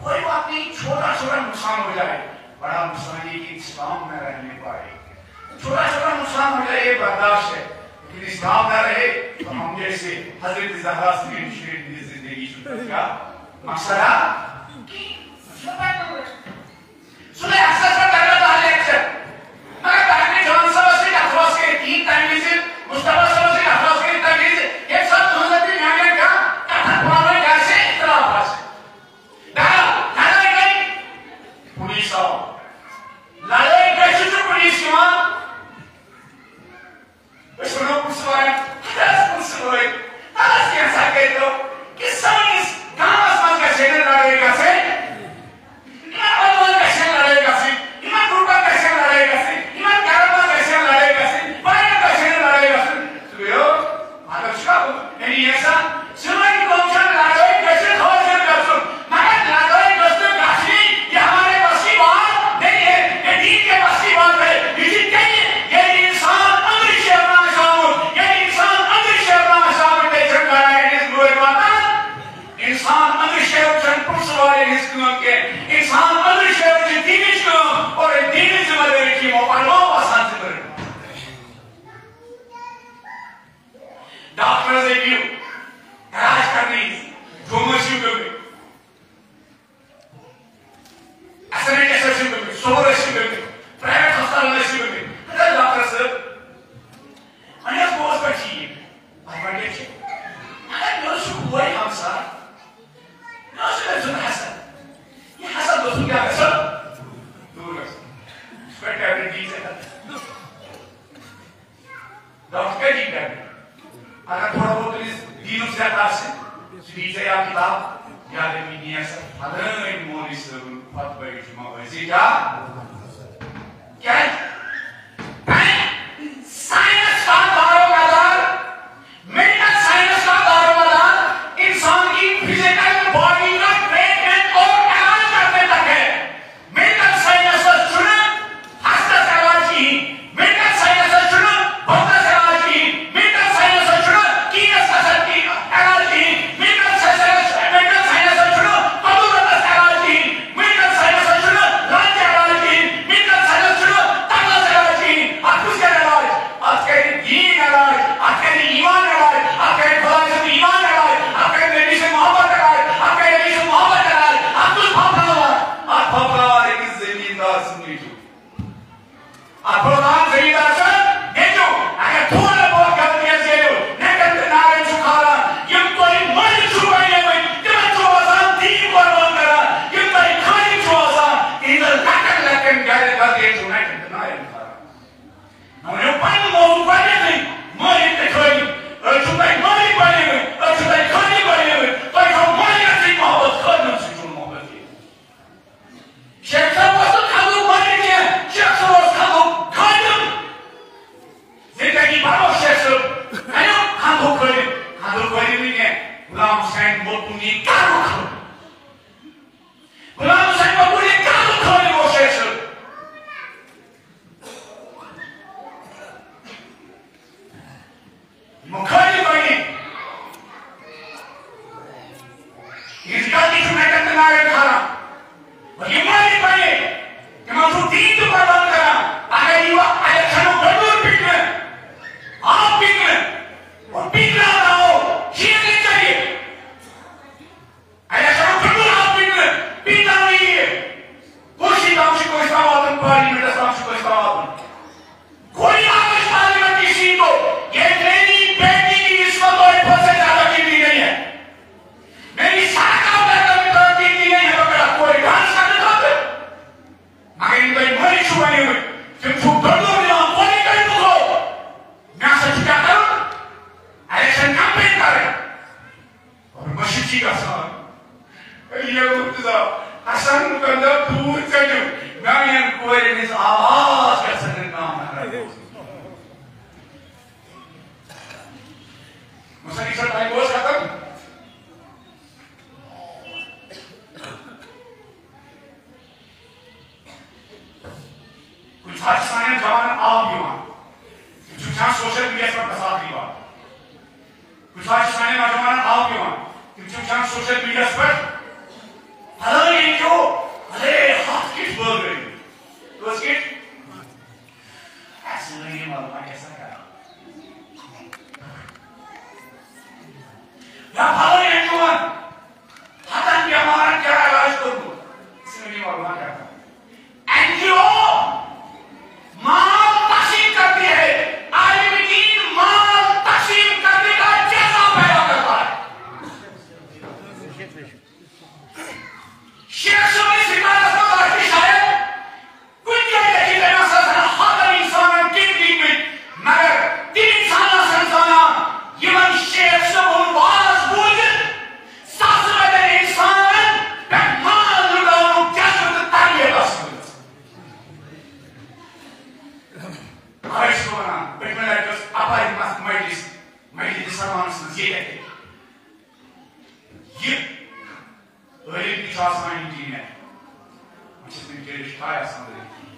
کوئی بات نہیں، چھوٹا چھوٹا نقصان ہو جائے، بڑا نقصان یہ کہ اسلام نہ رہنے پائے۔ چھوٹا چھوٹا نقصان ہو جائے، یہ برداشت ہے، لیکن اسلام نہ رہے تو ہم جیسے حضرت زہرا سے شیخ کی زندگی چھوٹا کیا مسئلہ؟ سُلے حسن صٲب کرن نہٕ لیکچر، مگر بہرنہِ جان صٲبس سۭتۍ اتھوس کٔرِتھ کِہیٖنۍ تمہِ وِزِ، مصطفیٰ صٲبس سۭتۍ اتھوس کٔرِتھ تمہِ وِزِ، ییٚمہِ ساتہٕ تُہنٛزن تہٕ میانٮ۪ن کانٛہہ کتھن پانہٕ ؤنۍ آسہِ، اختلاف آسہِ۔ بہرحال، لڑٲے گٔے، پُلیٖس آو۔ لڑٲے گٔے، سُہ چھُ پُلیٖس یِوان۔ أسۍ وَنو پُلسہٕ والٮ۪ن، ہتہٕ حظ پُلسہٕ وٲلۍ، تَلہٕ حظ کینٛژھا کٔرۍتو کہِ سٲنِس گامَس منٛز گژھِ ہے نہٕ لڑٲے گژھٕنۍ۔ یِمَن علماہَن گژھِ ہے لڑٲے گژھٕنۍ، یِمَن گرُپَن گژھِ ہے لڑٲے گژھٕنۍ، یِمَن گرَن منٛز گژھِ ہے لڑٲے گژھٕنۍ، بایَن گژھِ ہے نہٕ لڑٲے گژھٕنۍ۔ سُہ گٔیو، مطلب چھُ یعنی یہِ سا سٲنۍ کٲم چھےٚ لڑٲے گٔژھِتھ حٲصِل گژھُن، مگر لڑٲے گٔژھ نہٕ گژھنی، یہِ ہمارے بس کی بات نہیں ہے، یہ دین کے بس کی بات ہے۔ یہ چھ تیٚلہِ، ییٚلہِ انسان أنٛدرٕ شیرنہٕ آسہِ آمُت، ییٚلہِ انسان أنٛدرٕ شیرنہٕ آسہِ آمُت، تیٚلہِ چھُنہٕ لڑٲے ہٕنٛز لوٗر واتان۔ انسان أنٛدرٕ شیرُن چھَنہٕ پُلسہٕ والٮ۪ن ہٕنٛز کٲم کینٛہہ، انسان أنٛدرٕ شیرُن چھِ دیٖنٕچ کٲم، اور دیٖنٕچ ذمہٕ دٲری چھِ یِمو علماوو آسان ذمہٕ دٲری۔ ڈاکٹر ٲسۍ دِیِو علاج کرنہٕ وِزِ، جوٚم ٲسِو گٔمٕتۍ، ایس ایم ایچ ایس ٲسِو گٔمٕتۍ، سور ٲسِو گٔمٕتۍ، پرائیویٹ ہسپتالن ٲسِو گٔمٕتۍ۔ ہتا ڈاکٹر صٲب، وۄنۍ حظ گوٚوس بہٕ ٹھیٖک۔ وۄنۍ وۄنۍ کیٛاہ چھِ؟ مگر مےٚ اوس سُہ بوے ہمساے، مےٚ اوس سُہ تٔمۍ سُنٛد حسد۔ یہِ حسد اوس نہٕ کیٛاہ گژھان؟ دوٗر گژھان۔ سُہ کَتہِ ٹیبلِٹ دِیہِ ژےٚ؟ ڈاکٹر کیٛاہ دِیہِ ٹیبلِٹ؟ اگر تھوڑا بہت تٔمِس دیٖنُک زیادٕ آسہِ، سُہ دِیہِ ژےٚ یا کِتاب، یا دَپہِ، "نیر سا فلٲنۍ مولوی صٲبُن خطبہ جمعہ ٲسۍ زِ کیٛاہ؟" کیٛازِ؟ ساینس کا دار و مدار، میڈیکل ساینس کا دار و مدار انسان کی فزیکل باڈی کا ٹرین غلام حسین مقبول یہ کر خٲلی اوس شیخ صٲب؟ مخٲلف بنی۔ یہِ غلطی چھُ مےٚ تہِ نارٕ کھاران۔ اور یہِ مٲلِک بنی، تِمن چھُ دین تہِ پرواہ کران۔ اگر یہِ وقت الیکشنُک گنڈور پِکنہٕ، آو پِکنہٕ، اور پِکنہٕ آو، شیخ نے چاہیے۔ الیکشنُک گنڈور آو پِکنہٕ، پِکنہٕ یہِ۔ کُرسی تام چھُ کٲنٛسہِ تام واتُن، پارلیمنٹس تام چھُ کٲنٛسہِ تام واتُن۔ گولی مارو اس پارلیمنٹ کی سیٹ کو، یہ تیری بیٹی کی رشوت اور عفت سے زیادہ قیمتی نہیں ہے۔ میری سڑک کا بیٹا بھی زیادہ قیمتی نہیں ہے، مگر آپ کو یہ ڈانس کرنے دو۔ مگر ان کا یہ مری چھو بنی ہوئی، تم چھو گردو دماغ گولی کر دو۔ میں سچ کیا کروں؟ الیکشن کمپین کر رہے ہیں۔ اور مشرقی کا سوال۔ علی مرتضیٰ، حسن مقدم دور کٔرِو، میانٮ۪ن کورٮ۪ن ہٕنٛز آواز گژھن نہٕ نامحرم روزٕنۍ۔ مصنف صٲب، ٹائم اوس ختم۔ کُنہِ ساتہٕ چھُ سانٮ۪ن جوانن آب یِوان۔ تِم چھِ وٕچھان سوشل میڈیاہَس پٮ۪ٹھ فساد یِوان۔ کُنہِ ساتہٕ چھُ سانٮ۪ن نوجوانن آب یِوان۔ تِم چھِ وٕچھان سوشل میڈیاہَس پٮ۪ٹھ، فلٲنۍ أمۍ کیو، اَلے، ہَتھ کِٹھ بٲگرٲوۍ۔ کٔژ کِٹھ؟ اَسہِ نہٕ یِم علما کیٛاہ سا کران۔ یا فلٲنۍ أمۍ کیو ووٚن، ہتن بیمارن کیا علاج کوٚرمُت؟ سٲنۍ علما کیا کران؟ این جی او مال تقسیم کرتی ہے، عالم دین مال تقسیم کرنے کا جذبہ پیدا کرتا ہے۔ شیخ صٲبنِس رِکارڈس منٛز آسہِ شاید کُنہِ جایہِ لیٚکھِتھ، أمۍ ہسا زن ہتن انسانن کِٹھ دِتمٕتۍ، مگر تِم انسان آسن زانان، یِمن شیخ صٲبُن واز بوٗزِتھ ساسہٕ بٔدٮ۪ن انسانن پٮ۪ٹھ مال لُٹاونُک جذبہٕ تہٕ تربیت آسہِ کٔرمٕژ۔ اوے چھُس بہٕ ونان، پٔتمہِ لٹہِ ٲس اپارِ مس-، مجلس، مجلس سلمانس منٛز ییٚتہِ اَتہِ۔ یہِ عٲلِم تہِ چھُ آسان انجینئر، وۄنۍ چھِس نہٕ بِچٲرِس پَے آسان لٔگِتھ کِہیٖنۍ۔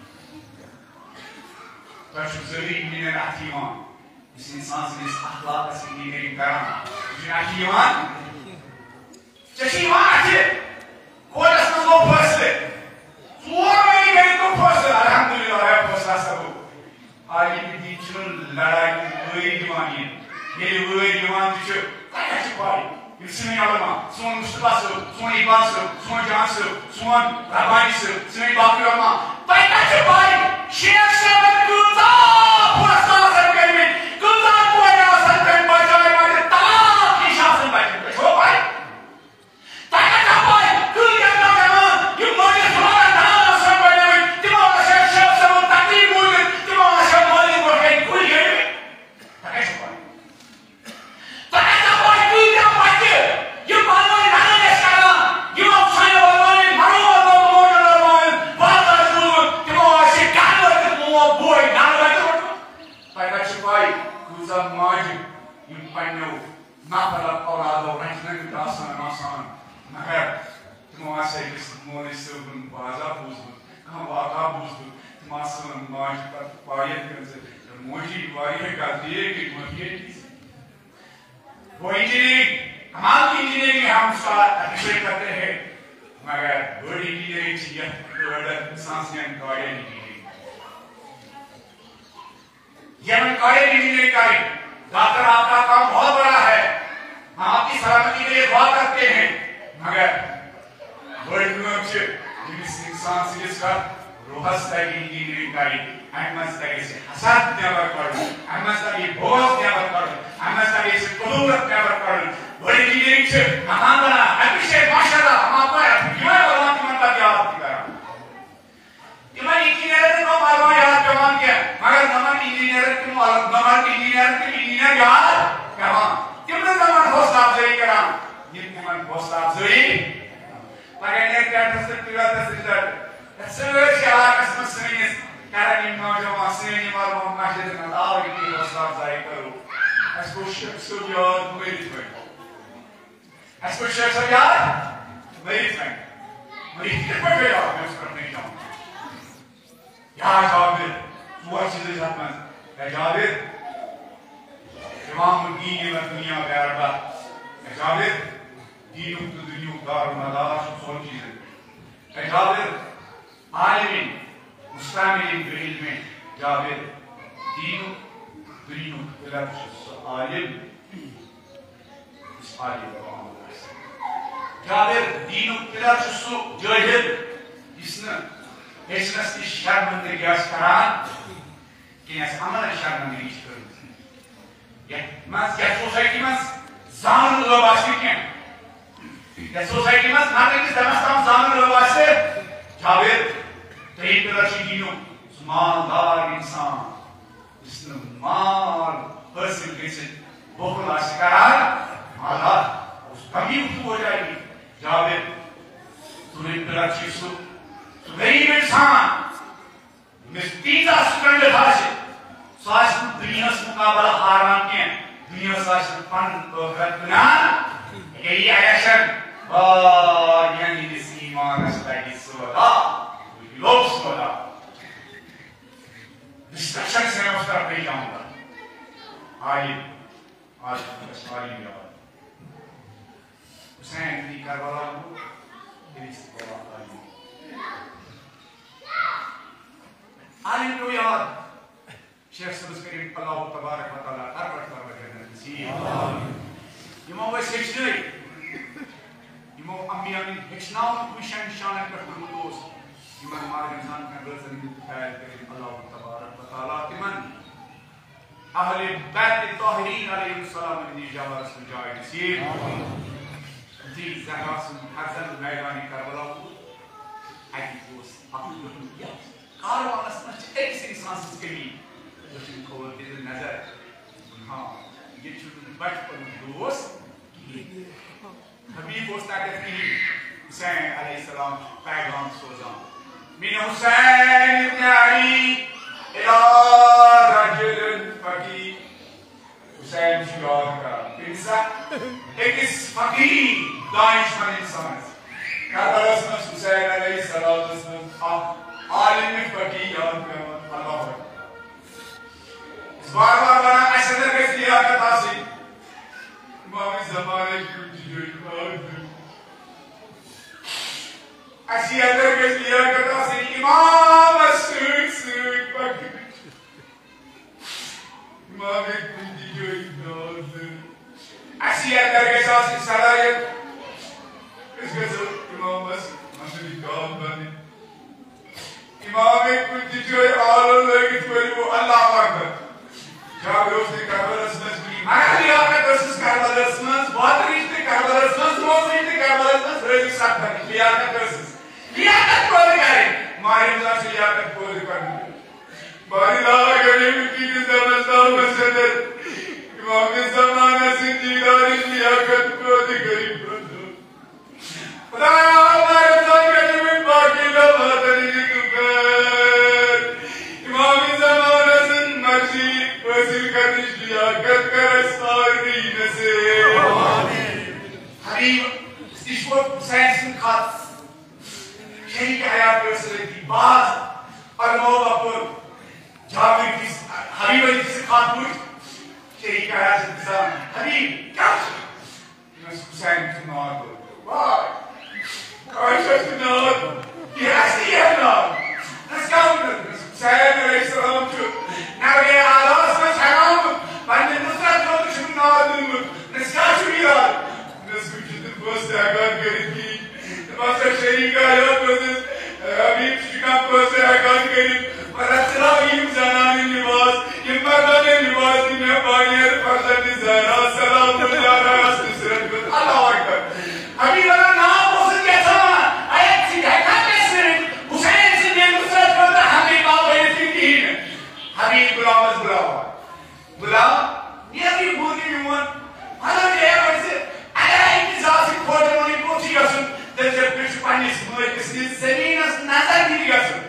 تۄہہِ چھُ ضروٗری انجینئر اَتھِ یِوان، یُس اِنسان سٕنٛدِس اخلاقس انجینئرنگ کران، یہِ چھُ اَتھِ یِوان۔ ژےٚ چھُ یِوان اَتھِ، کورٹس منٛز گوٚو فٲصلہٕ، ژور ؤری گٔے گوٚو فٲصلہٕ، الحمدللہ، ہے فٲصلہٕ ہسا گوٚو۔ عالم دین چھُنہٕ لڑایہِ کُن وٲرۍ دِوان یِنہٕ۔ ییٚلہِ وٲرۍ یِوان تہِ چھِ، تۄہہِ کیٛاہ چھِ پَے؟ یِم سٲنۍ علما، سون مصطفیٰ صٲب، سون اقبال صٲب، سون جان صٲب، سون ربانی صٲب، سٲنۍ باقٕے علما، تۄہہِ کیٛاہ چھِ پَے؟ شیخ صٲبن کۭژاہ فٲصلہٕ آسَن کٔرمٕتۍ، کۭژاہ کورِ آسَن تٔمۍ بچایمَژٕ، طلاق نِش آسَن بچیمٕتۍ۔ تۄہہِ چھوا پَے؟ تۄہہِ کتہِ چھو پَے؟ کۭتیاہ نوجوان یِم مٲلِس روزان دان آسن بنیمٕتۍ، تِمو آسہِ ہا شیخ صٲبُن تقریر بوٗزِتھ، تِمو آسہِ ہا مٲلِس برونٛٹھ کنہِ کُلۍ گٔنٛڈمٕتۍ۔ تۄہہِ کتہِ چھو پَے؟ تۄہہِ کتہِ چھو پَے؟ کۭتیاہ بچہِ یِم پانہٕ ؤنۍ لڑٲے ٲسۍ کران، یِمو سانیو علماوَن، مرحوم علماوَن، موجودٕ علماوَن، وعظ آسہِ بوٗزمُت، تِمو آسہِ گرٕ وٲتِتھ موج بوے گرٕ وٲتِتھ روٚٹمُت۔ تۄہہِ کتہِ چھو پَے؟ کۭژاہ ماجہِ یِم پننیو نافرد اولادو رنجنہٕ آسان آسان، مگر تِمو آسہِ أکِس مولوی صٲبُن وعظہ بوٗزمُت، کانٛہہ واقعہ بوٗزمُت، تِم آسہٕ ماجہِ پتہٕ پایَن گٔمژٕ، "موجی، واریاہ غلطی گٔے، معٲفی دِژ۔" وہ انجینئرنگ، کمال کی انجینئرنگ ہم اس کا اپریشیٹ کرتے ہیں، مگر بڑی انجینئرنگ چھِ یتھ وٲڈن انسان سٕنٛدٮ۪ن گاڑٮ۪ن انجینئرنگ۔ یمن کالج انجینئرنگ کریں، ڈاکٹر، آپ کا کام بہت بڑا ہے، ہم آپ کی سلامتی کے لیے دعا کرتے ہیں، مگر بڑی کٲم چھِ ییٚمِس انسان سٕنٛدِس کتھ روحس تگہِ انجینئرنگ کرٕنۍ، امہِ منٛز تگہِ اَسہِ حسد نٮ۪بر کڑُن، امہِ منٛز تگہِ بغض نٮ۪بر کڑُن، امہِ منٛز تگہِ اَسہِ کدورت نٮ۪بر کڑُن۔ بڑی انجینئرنگ چھِ مکان بناوان، اَمہِ چھِ ماشاءاللہ، ہم آپ کو یِمے بھگوان تِمن پتہٕ یاد تہِ کران۔ تِمن انجینئرن نہٕ تِم علما یاد پٮ۪وان کینٛہہ، مگر نۄمن انجینئرن تِم عل-، نۄمن انجینئرن تِم انجینئر یاد پٮ۪وان۔ تِم نہٕ تِمن حوصلہٕ افزٲیی کران، یِم تِمن حوصلہٕ افزٲیی۔ پگاہ نیرِ ٹینتھس تہٕ ٹُویلتھس رِزلٹ۔ یتھ سٲرسٕے علاقس منٛز سٲنِس کرن یِم نوجوان، سٲنۍ یِم علما مسجدن منٛز آو، یہِ حوصلہٕ افزٲیی کرو۔ اَسہِ گوٚو شیخ صٲب یاد مٲرِتھ وۄنۍ۔ اَسہِ گوٚو شیخ صٲب یاد مٲرِتھ وۄنۍ۔ یِتھ کٔنۍ پٲٹھۍ گٔے اَکھ مےٚ اوس پرٛٮ۪تھ کانٛہہ جان۔ یا جابر، ژور چیٖز ٲسۍ اَتھ منٛز۔ یا جابر، امام الدین ییٚلہِ دُنیا بیار بَتھ۔ یا جابر، دیٖنُک تہٕ دُنیاہُک دارالمدار چھُ ژۄن چیٖزن پٮ۪ٹھ۔ یا جابر، عالم، مستعمل بعلم۔ جابر، دیٖنُک دُنیاہُک پِلر چھُ سُہ عالم، یُس عالم قوم آسہِ۔ جابر، دیٖنُک پِلر چھُ سُہ جٲہِل، یُس نہٕ ہیٚچھنَس نِش شرمندگی آسہِ کران، کینٛہہ آسہِ عملن شرمندگی چھِ کٔرمٕژ۔ یَتھ منٛز، یَتھ سوسایٹی منٛز زانُن لٲب آسہِ نہٕ کینٛہہ، یَتھ سوسایٹی منٛز نہ أکِس دَمَس تام زانُن لٲب آسہِ، جاوید، ترٛیٚیِم پِلر چھُ دیٖنُک، سُہ مالدار اِنسان، یُس نہٕ مال حٲصِل گٔژھِتھ بخل آسہِ کران، مالدار، اس کمی اٹھ ہو جائے گی۔ جاوید، ژوٗرِم پِلر چھُ سُہ، سُہ غریٖب اِنسان، ییٚمِس تیٖژاہ سٹرنگتھ آسہِ، سُہ آسہِ نہٕ دُنیاہَس مُقابلہٕ ہاران کینٛہہ، دُنیاہَس آسہِ نہٕ پنُن ٲخرت کٕنان۔ ییٚلہِ یہِ الیکشن واریاہَن ہٕنٛدِس ایٖمانَس لگہِ سودا، یہِ لوٚگ سودا۔ ڈسٹرکشن سے اس طرف نہیں جاؤں گا۔ عالم، عالم، بس عالم یاد۔ حسین دی کربلا کو، تیری سے بڑا عالم۔ عالم کو یاد۔ شیخ صٲبس کٔرِن اللہ تبارک و تعالیٰ ہر وقت ہر وقت جنت نصیب۔ یِمو أسۍ ہیٚچھنٲے، یِمو انبیاء ہٕنٛدۍ ہیٚچھناونُک مِشن شانن پٮ۪ٹھ کوٚرمُت اوس، یِمن ماجہِ زان کٮ۪ن رٲژن ہٕنٛدِ فیض کٔرِن اللہ تبارک و تعالیٰ تِمن اہل بیت طاہرین علیہ السلام ہٕنٛدِس جوارس منٛز جاے نصیب۔ دی زہرا سُنٛد فرزند میدان کربلا ووت۔ اَتہِ اوس اکھ لٔڑکہٕ یَتھ کاروانس منٛز چھِ أکِس اِنسان سٕنٛز کٔمی۔ أچھن کھول تیٚلہِ نظر۔ ہاں، یہِ چھُ بچپنُک دوست۔ حبیب اوس تَتٮ۪تھ کِہیٖنۍ۔ حسین علیہ السلام چھُ پیغام سوزان۔ من حسین ابن علی الی رجل فقیر۔ حسین چھُ یاد کران، تٔمِس اکھ أکِس فقیٖر دانِش منٛد اِنسانَس۔ کربلاہَس منٛز حسین علیہ السلام منٛز اکھ عالم فقیٖر یاد پٮ۪وان۔ اللہ اکبر۔ أسۍ بار بار وَنان، اَسہِ اندر گژھِ لیاقت آسٕنۍ۔ امام زمانٕچ کُنہِ تہِ جایہِ واتُن۔ اَسہِ اندر گژھِ لیاقت آسٕنۍ، امامَس سۭتۍ سۭتۍ پَکٕنۍ۔ امام کُنہِ تہِ جایہِ ناز۔ اَسہِ اندر گژھِ آسٕنۍ صلاحیت۔ أسۍ گژھو امامَس مسجدِ کعبہ بنٕنۍ۔ امام کُنہِ تہِ جایہِ آلو لٲگِتھ ؤنِو اللہ اکبر۔ جابر اوس نہٕ کربلاہَس منٛز کِہیٖنۍ۔ مگر لیاقت ٲسٕس کربلاہَس منٛز واتنٕچ تہٕ کربلاہَس منٛز روزنٕچ تہٕ کربلاہَس منٛز حٲضِر سپدنٕچ لیاقت ٲسٕس۔ لیاقت پٲدٕ کرٕنۍ۔ ماہِ رمضان چھِ لیاقت پٲدٕ کرٕنۍ۔ باری لاگنے مٹی کے زمستان میں سے در امام زمانہ سے دیدار لیاقت کو دگری پردو۔ خدایا، ہمارے ساتھ کہتے میں باقی لمحہ تری کی دوپہر۔ امام زمانہ سے مرضی حاصل کرنی لیاقت کر ساری نصیب۔ حبیب، اس کی شوق حسین سنگھ خاص۔ شریک حیات یوسف کی باز اور محبت پر جابر کی حبیب علی کی خاتون شریک حیات انتظام۔ حبیب، کیا؟ حسین کی ماں کو۔ واہ! عائشہ کی ناز۔ یہ ایسی ہے ناز۔ اس کا حسین علیہ السلام جو نبی اعلیٰ سے سلام، بندے نصرت کو دشمن ناز دن۔ اس کا شکریہ۔ اس کو جتنے پوسٹ آگاہ کری تھی۔ دپان چھِ شریٖک حیات روزُن، حبیب چھُ کانٛہہ پٲنٛسہٕ ہٮ۪کان کٔرِتھ، مگر ژٕ ترٛاو یِم زنانہٕ لباس، یِم مردانہٕ لباس دِ مےٚ بانیر فرزند زہرا سلام اللہ علیہَس نصرت کٔر۔ اللہ اکبر۔ حبیب اللہ ناو اوسُس یژھان، اے ژٕ ہٮ۪ککھا مےٚ سۭتۍ حسین سٕنٛدِ نصرت خٲطرٕ ہمدردی بٔنِتھ کِنہٕ کِہیٖنۍ نہٕ؟ حبیب غلامس بُلاوان۔ غلام، نیرٕے بوٗزِ میون۔ مطلب، یہِ ہیٚکہِ ٲسِتھ، اگر أمِس زاسہِ کھوژُن، وۄنۍ کوٚت چھُ گژھُن؟ دٔپۍ زٮ۪و، مےٚ چھُ پننِس مٲلۍ سٕنٛدِس زٔمیٖنَس نظر دِنہِ گژھُن۔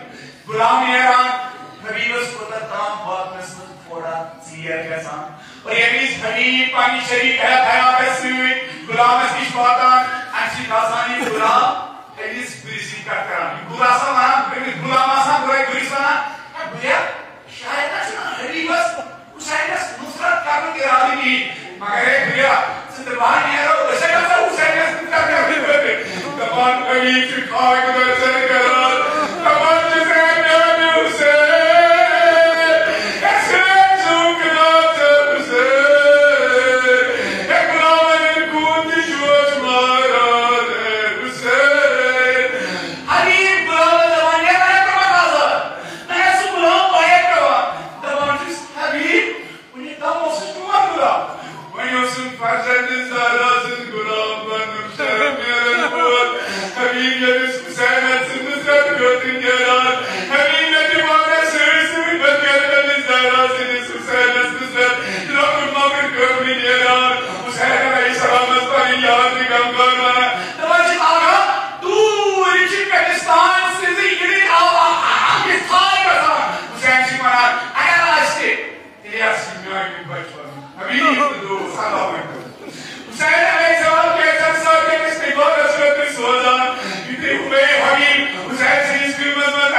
غلام نیران، حبیبس کوتاہ تام واتنس منٛز تھوڑا ژیر گژھان۔ اور ییٚمہِ وِزِ حبیب پننہِ شریٖک حیات حیاتس سۭتۍ غلامس نِش واتان، اَمہِ سۭتۍ کتھ کران۔ یہِ بُرٕ آسان ونان، أمِس غلام آسان بُرے، بُرِس ونان، ہے بُریا، شاید چھُنہٕ حبیبس حسینس نصرت کرنُک ارادٕ کِہیٖنۍ، مگر ہے بُریا، ژٕ تہٕ بہٕ نیرو، أسۍ ہے گژھو حسینس نصرت کرنہٕ خٲطرٕ۔ دپان، علی چھُ خاک بر سر کران، دپان چھُس، ہے میانہِ حسین، ہے سٲنۍ زُو کٕنان ژٕ حسین، ہے غلامن ہُنٛد خوٗن تہِ چھُس ماران، ہے حسین۔ حبیب غلامس دپان، نیران ہے پٮ۪وان آزاد۔ نہ ہے سُہ غلام پایَے پٮ۪وان۔ دپان چھُس، حبیب، وُنیُک تام اوسُس چون غلام۔ وۄنۍ اوسُم فرزند زہرا سُنٛد غلام بننُک شرف میلن وول۔ حبیب ییٚمِس حسینس سٕنٛدِس رٮ۪تہٕ خٲطرٕ نیران۔ حبیب مےٚ تہِ وَن مےٚ سۭتۍ سۭتۍ، بہٕ تہِ نیرٕ تٔمِس زہرا سٕنٛدِس حسینس سٕنٛدِس رٮ۪تہٕ۔ لۄکُٹ مۄکُٹ کٔر مےٚ نیران۔ حسین علیہ السلامس پنٕنۍ یاد تہِ غمخوار ونان۔ دپان چھِس، آغا، توٗرۍ چھِ پٲکِستان سٕنٛزِ یِنٕچ آواز مثال گژھان۔ حسین چھِ ونان، اگر آسہِ تہِ، تیٚلہِ آسہِ میٛانہِ بچپن۔ حبیب تہٕ دوست، اللہ اکبر۔ حسین علیہ السلام کیسن سۭتۍ أمِس عبادت خٲطرٕ سوزان۔ یُتھُے حبیب حسین سٕنٛدِس خدمتس منٛز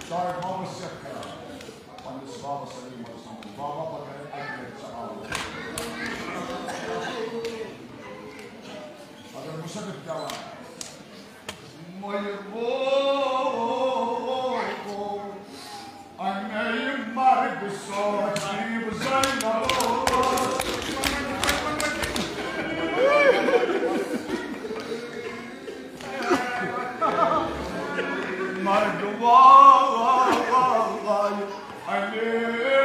شاید بابس سیکھ کران، پننِس بابس علی محمد سمکھُن۔ بابا، بہٕ کرٕ اکہِ لٹہِ ژےٚ آلو۔ اگر مصنف کیٛاہ وَنان؟ مۄیہِ گوٚو اَمے مرگ سوچیب زینب۔ مرگ وای اَمے